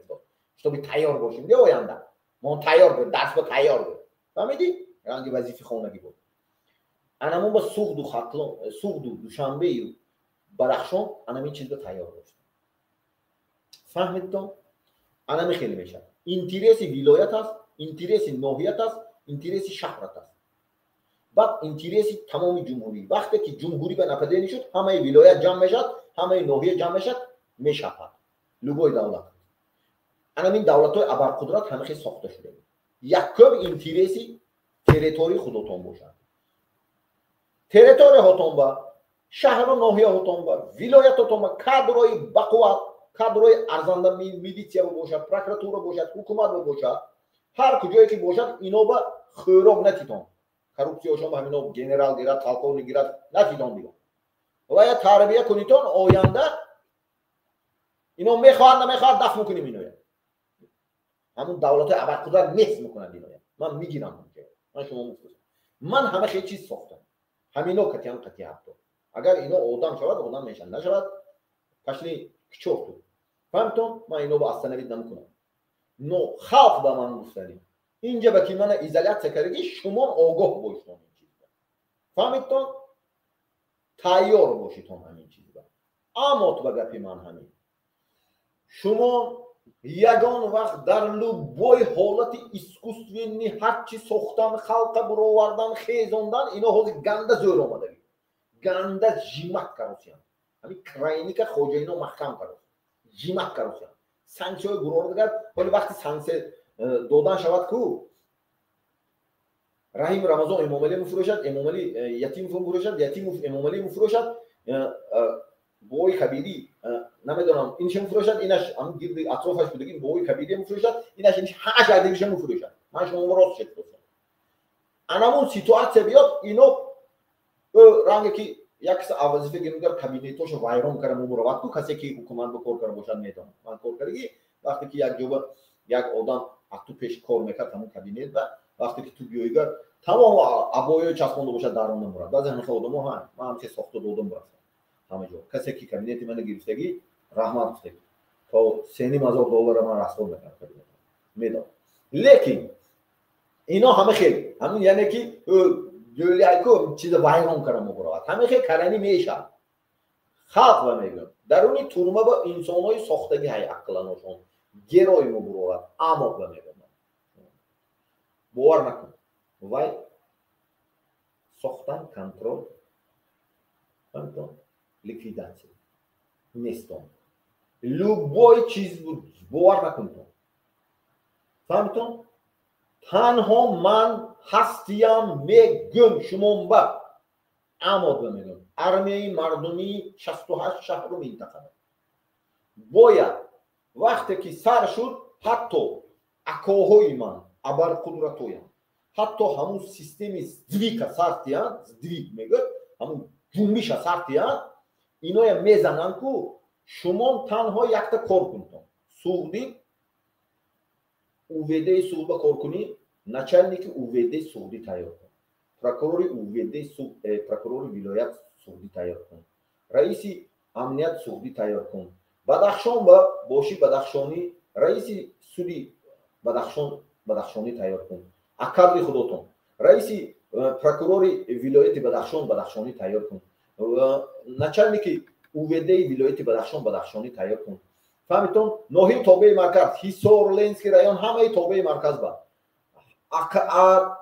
чтобы тайёр бошем. Де оянда мо тайёр буд, дарс ба тайёр буд. Фаҳмидӣ? Ранги вазифи хонагӣ буд. Анамон ба Суғду, Хатлон, Суғду, Душанбею Бадахшон анамин чиз ба тайёр бошем. Фаҳмидтон? Анами хеле мешавад. Интереси вилоят аст, интереси ноҳият аст, интереси шаҳрат аст, баъд интереси тамоми ҷумҳурӣ. Вақте ки ҷумҳурӣ ба нападение шуд, ҳамаи вилоят ҷамъ мешавад, ҳамаи ноҳия ҷамъ мешавад, мешавад любой давлат. Анамин давлатҳои абарқудрат ҳама хел сохта шуда. Якум интереси территорияи худотон бошад, территорияҳотон ба, шаҳру ноҳияҳотон ба, вилоятотон ба кадрои бақувват, кадрои арзанда, милитсия бошад, прокуратура бошад, ҳукумат бошад, ҳар куҷое ки бошад, ино ба хӯрок натитон, коррупсияшон ба ҳамино генерал гирад, полковник гирад, натитон дига. Вая тарбия кунитон, оянда ино мехоҳад, намехоҳад, дафт мекунем иноя. Ҳамун давлатҳои абарқудрат нест мекунанд иноя. Ман мегирам, ман шумо муфтасам. Ман ҳама хел чиз сохтам, ҳамино катиам кати. Ҳатто агар ино одам шавад, одам мешавад, нашавад, пошли к чёрту. Фаҳмтон? Ман ино ба остановить намекунам. Но халқ ба ман гуфтанӣ, инҷа ба ки мана изоляция кардагӣ, шумо огоҳ бошитон ин чизба. Фаҳмидтон? Тайёр бошитон ҳамин чизба. Амот ба гапи ман ҳамин: шумо ягон вақт дар любой ҳолати искусственный ҳарчи сохтан, халқа буровардан, хезондан, ино ҳозир ганда зӯр омадагӣ, ганда жимат каросиян. Ҳамин крайника хоҷаино маҳкам карос, жимат каросиян, санксияҳои бурордагар. Ҳоли вақти санксия додан шавад ку, Раҳим Рамазон Эмомалӣ мефурӯшад, Эмомалӣ Ятимов мефурӯшад, Ятимов Эмомалӣ мефурӯшад. Бои кабирӣ, намедонам, инша мефурӯшад, инаш ҳам гирди атрофаш будаги бои кабирӣ мефурӯшад, инаш инш ҳамаш якдигаша мефурӯшад. Ман шумо рост шед. Анамун ситуация биёд, ино ранге ки як каса вазифа гирифта, кабинетошо вайрон карда мубуравад ку. Касе ки ҳукумат ба кор карда бошад, медонад. Ман кор кардагӣ, вақте ки як ҷоба як одам аз ту пеш кор мекард, ҳамун кабинет ба вақте ки ту биёигар, тамом абоё часпонда бошад, дарон намурад. Баъзе ҳамин хел одамо ҳа, ман ҳамхел сохта додам, рафтам ҳама ҷо. Касе ки кабинети мана гирифтагӣ, раҳмат гуфтагӣ, то 3,5 ҳазор доллара ман расход мекардам, кабинет медонам. Лекин ино ҳама хел ҳамин, яъне ки ҷӯлиайку чиза вайрон карда мебуравад, ҳама хел карани мешавад. Халқ ва мегӯям, даруни турма ба инсонҳои сохтагӣ ҳай, ақланошон герой мебуровад. Амок ва мегӯям, бовар накун, вай сохтан, контроль, ликвидация нестон. Любой чиз бовар накунтон, фаҳмитон? Танҳо ман ҳастиям, мегӯм шумонба, амода мегӯм, армияи мардумии 68 шаҳру минтақа бояд вақте ки сар шуд, ҳатто акоҳои ман, абарқудратоям, ҳатто ҳамун системи сдвиг а сар тиянд, сдвиг мегӯяд, ҳамун ҷунбиша сар тиянд, иноя мезананд ку. Шумо танҳо якта кор кунтон: Суғдӣ, УВД Суғд ба кор кунӣ, начальники УВД Суғдӣ тайёр кун, прокурори УВД, прокурори вилоят Суғдӣ тайёр кун, раиси амният Суғдӣ тайёр кун. Бадахшон ба боши, бадахшонӣ, раиси суди Бадахшон, бадахшонӣ тайёр кун. Акадри худотон раиси прокурори вилояти Бадахшон, бадахшонӣ тайёр кун, начальники УВД вилояти Бадахшон, бадахшонӣ тайёр кун. Фаҳмитон? Ноҳияи тобеи марказ, Ҳисор, Ленский район, ҳамаи тобеи марказ ба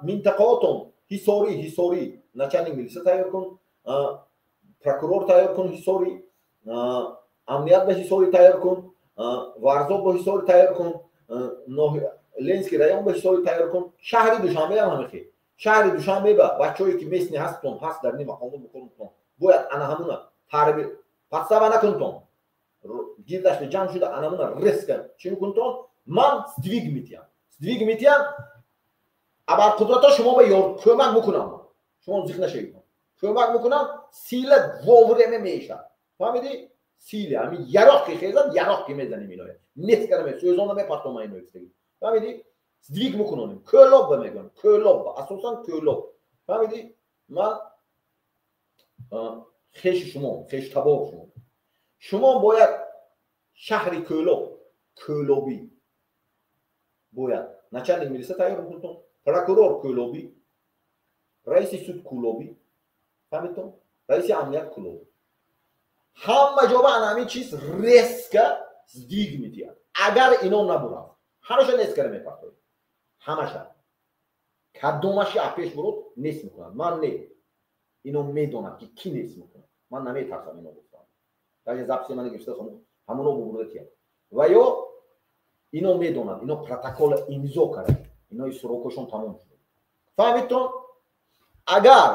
минтақаотон, Ҳисорӣ, ҳисорӣ начальник милиса тайёр кун, прокурор тайёр кун, Ҳисорӣ, амният ба Ҳисорӣ тайёр кун, Варзоб ба Ҳисорӣ тайёр кун, Ленский район ба Ҳисорӣ тайёр кун. Шаҳри Душанбе ҳам ҳамихел. Шаҳри Душанбе ба бачаҳое ки местный ҳастон, ҳаст дар ни мақомот бикунтон, бояд ана ҳамуна тарби подстава накунтон, гирдаш ҷамъ шуда, анамуна резко чӣ мекунтон? Ман сдвиг метиҳам, сдвиг метиҳам. Абарқудрато шумо ба ёр кӯмак мекунам, шумо зиқ нашавед, кӯмак мекунам. Сила вовремя мешавад, фаҳмидӣ? Сила ҳамин яроқ ки хезад, яроқ ки мезанем, иноя нест кара сӯзона мепартома ино. Фаҳмидӣ? Сдвиг мекунонем. Кӯлоб ба мегӯям, Кӯлоб ба, асосан Кӯлоб, фаҳмидӣ? Ман хеши шумо, хешу табор шумо. Шумо бояд шаҳри Кӯлоб, кӯлобӣ бояд начальник милиса тайёр мекунтон, прокурор кӯлобӣ, раиси суд кӯлобӣ, фаҳмидтон? Раиси амният кӯлобӣ. Ҳама ҷоба ана ҳамин чиз резко сдвиг медиҳад. Агар ино набурад, ҳамаша нест кара мепартоед, ҳамаша. Кадомаши апеш бурод, нест мекунад. Ман не, ино медонад, ки кӣ нест мекунад. Ман наметарсам, ино гуфтам, даже записи мана гирифта, ҳамоно бубурда тиям. Ва ё ино медонад, ино протокола имзо кард, инои срок ошон тамом шуд, фаҳмидтон? Агар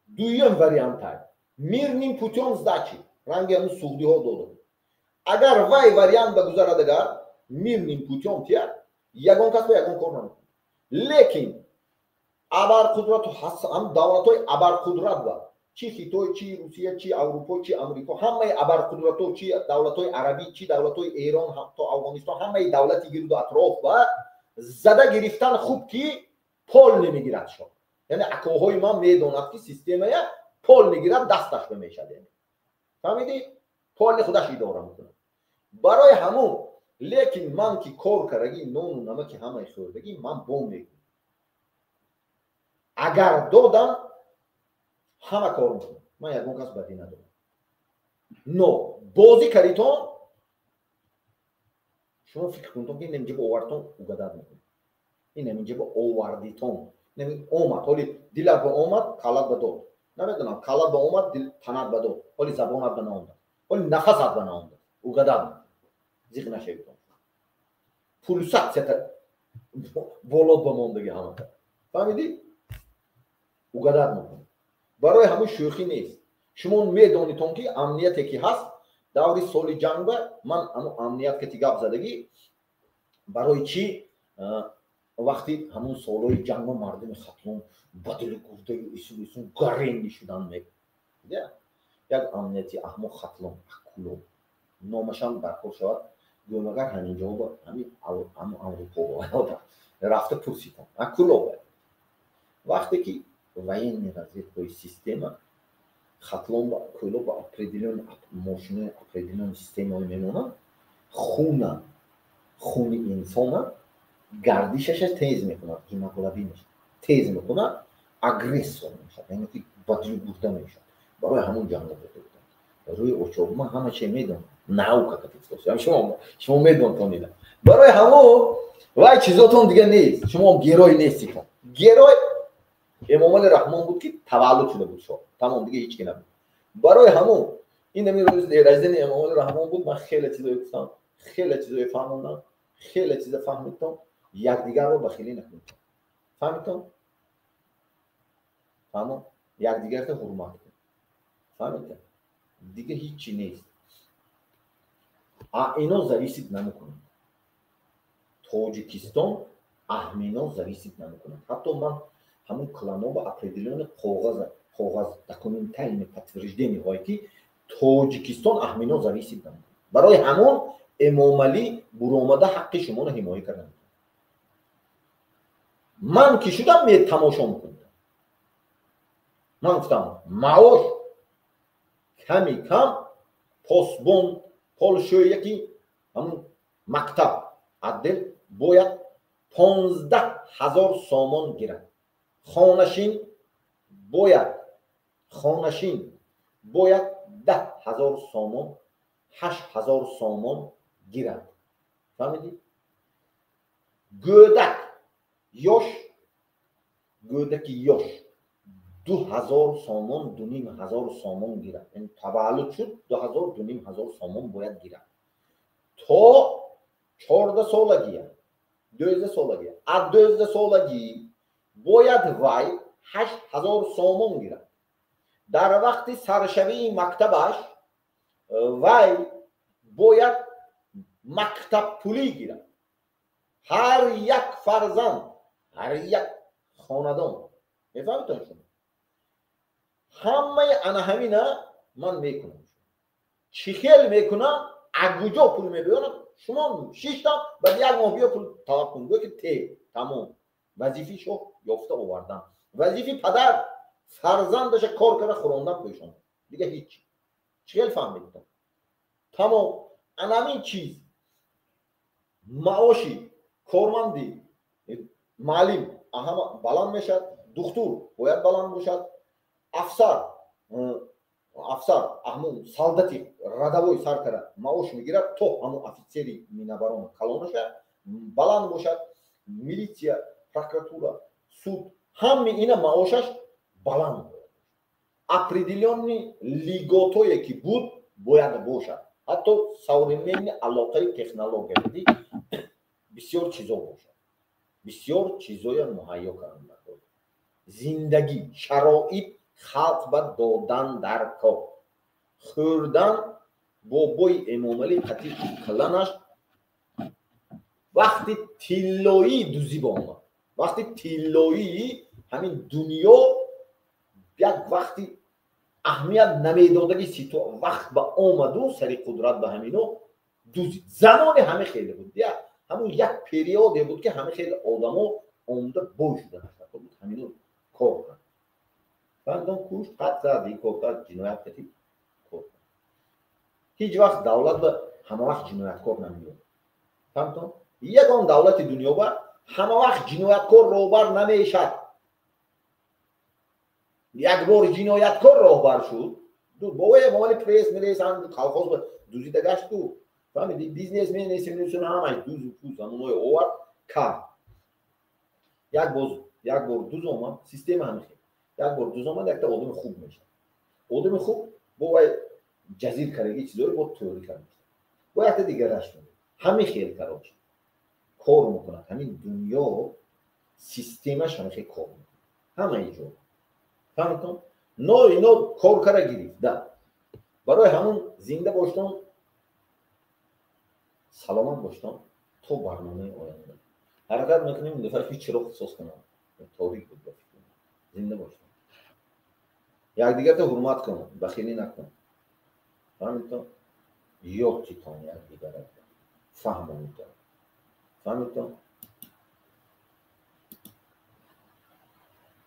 дуюм вариантай мирным путём сдачи, ранги ҳамун суғдиҳо додам, агар вай вариант ба гузарад, агар мирным путём тияд, ягон кас ба ягон кор намекунад. Лекин абарқудрату ҳам давлатҳои абарқудрат ба, чи Хитой, чи Русия, чи Аврупо, чи Амрико, ҳамаи абарқудратҳо, чи давлатҳои арабӣ, чи давлатҳои Эрон то Афғонистон, ҳамаи давлати гирду атроф ба зада гирифтан хуб, ки пол намегирад шо. Яъне акоҳои ман медонад, ки системая пол мегирад, дасташ ба мешад, яъне фаҳмидӣ? Поли худаш идора мекунад. Барои ҳамун, лекин ман ки кор кардагӣ, нону намаки ҳамаи хӯрдагӣ, ман бо мегӯм, агар додам, ҳама кор мекунам. Ман ягон кас бадӣ надорам, но бозӣ каритон, шумо фикр кунтон, ки инам ҷиба овардтон, угадать мекунед. Инам ҷиба овардитон, омад, ҳоли дилат ба омад, калат ба дод, намедонам, калат ба омад, танат ба дод, ҳоли забонат ба наомад, ҳоли нафасат ба наомад, угадать мекунед. Зиқ нашавитон, пульсация болот ба мондагӣ ҳамата, фаҳмидӣ? Угадать мекунед. Барои ҳамун шӯхӣ нест. Шумо медонитон, ки амнияте ки ҳаст даври соли ҷангба, ман ҳамун амният кати гап задагӣ. Барои чӣ вақти ҳамун солҳои ҷангба мардуми Хатлон ба дили гурдаю ису ису гаренди шудан? Як амнияти аҳмо Хатлон Акуло номашам даркор шавад, гӯмагар ҳамин ҷоба, ҳамин Аврупо рафта пурситон Акуло. Вақте ки военный разведкаи система Хатлон ба Кӯло ба определённый мошинои, определённый системаҳое мемонанд, хуна, хуни инсона гардишаша тез мекунад, гемоглобинаш тез мекунад, агрессор мешавад, яъне ки ба дили гурда мешавад. Барои ҳамун ҷанга бурда буданд рӯи очоб. Ман ҳама че медонам, наука катифтос, шумо медонтон ина. Барои ҳамун вай чизотон дига нест, шумо герой неститон. Герой Эмомали Раҳмон буд, ки таваллуд шуда буд шоҳ, тамом, дига ҳеч ки набуд. Барои ҳамун ин ами рӯзи рождения Эмомали Раҳмон буд. Ман хеле чизое гуфтам, хеле чизое фаҳмондам, хеле чиза фаҳмидтон. Якдигарро бахилӣ накунед, фаҳмидтон? Фаҳмо, якдигарро ҳурмат кун, фаҳмидта? Дига ҳичи нест. А ино зависит намекунад, Тоҷикистон аҳмино зависит намекунад. Ҳатто ман ҳамун кланоба определённый коғаз, документальный подтверждение ҳое, ки Тоҷикистон аҳмино зависит намекунад. Барои ҳамон Эмомалӣ буромада ҳаққи шуморо ҳимоя карда. Ман ки шудам, метамошо мекунам. Ман гуфтам, маош ками кам посбон, полшӯяки ҳамун мактаб, отдел бояд 15 000 сомон гирад. Хонашин бояд 10 000 сомон, 8000 сомон гирад, фаҳмидӣ? Гӯдак ёш, гӯдаки ёш 2000 сомон, 2500 сомон гирад. Яъне таваллуд шуд, 2000, 2500 сомон бояд гирад то 14 солагия, 12 солагия. Аз 12 солагӣ бояд вай 8000 сомон гирад. Дар вақти саршавии мактабаш вай бояд мактабпулӣ гирад. Ҳар як фарзанд, ҳар як хонадон, мефаҳмитон шумо? Ҳамаи ана ҳамина ман мекунам. Чӣ хел мекунам, акуҷо пул мебиёрам, шумо шиштам, баъд як моҳ биё, пул талаб кун, гӯ ки те тамом. Вазифаи шоҳ ёфта овардан, вазифаи падар фарзандаша кор карда хӯрондан, пӯшондан, дига ҳеҷ. Чӣ хел фаҳмидтон? Тамом, анамин чиз. Маоши корманди маълим ҳама баланд мешавад, духтур бояд баланд бошад, афсар, ҳамун солдати рядовой сар кара маош мегирад то ҳамун офицери минабарон калонаша баланд бошад, милитсия, прокуратура, суд, ҳами ина маошаш баланд бояд. Определённый льготое ки буд, бояд бошад, ҳатто современный алоқаи технология, бисёр чизо бошад, бисёр чизоя муҳайё кардан дар кор, зиндагӣ шароит халқ ба додан дар кор, хӯрдан. Бобои Эмомалӣ қатӣ кланаш вақти тиллоии дузӣ ба омад, вақти тиллоии ҳамин дунё, як вақти аҳамият намедодаги вақт ба омаду сари қудрат ба ҳамино дузид. Замони ҳаме хеле буд, ҳамун як периоде буд, ки ҳама хеле одамо омда бой шуда буд, ҳамино кор кард. Фаҳмидон, кушт, қатл кард, кор кард, ҷиноят кардӣ, кор кард. Ҳеҷ вақт давлат ба ҳама вақт ҷинояткор намеёд, фаҳмидон? Ягон давлати дунё ба ҳама вақт ҷинояткор роҳбар намешад. Як бор ҷинояткор роҳбар шуд, бобои Эмомали пресс мрес, колхоз дузида гашт ку, фаҳмиди? Бизнесмен ҳамаш дузу пуз, ҳамоное овард, кард. Як боз як бор дуз омад, система ҳамихел, як бор дуз омад, якта одами хуб мешавад. Одами хуб бо вай ҷазир кардаги чизоро бо тӯрӣ карда, бо якта дигараш ҳами хел, короче, кор мекунад. Ҳамин дунё системаш ҳамихел кор мекунад ҳамаи ҷо, фаҳмитон? Но ино кор кара гирифт да. Барои ҳамун зинда боштон, саломат боштон, то барномаи оянда. Ҳаракат мекунем ин дафъа ҳеҷ чироғ соз кунам, торик буд ба фикр. Зинда боштон, якдигарта ҳурмат кун, бахилӣ накун, фаҳмидтон? Ёд титон якдигара, фаҳмонитон, фаҳмидтон?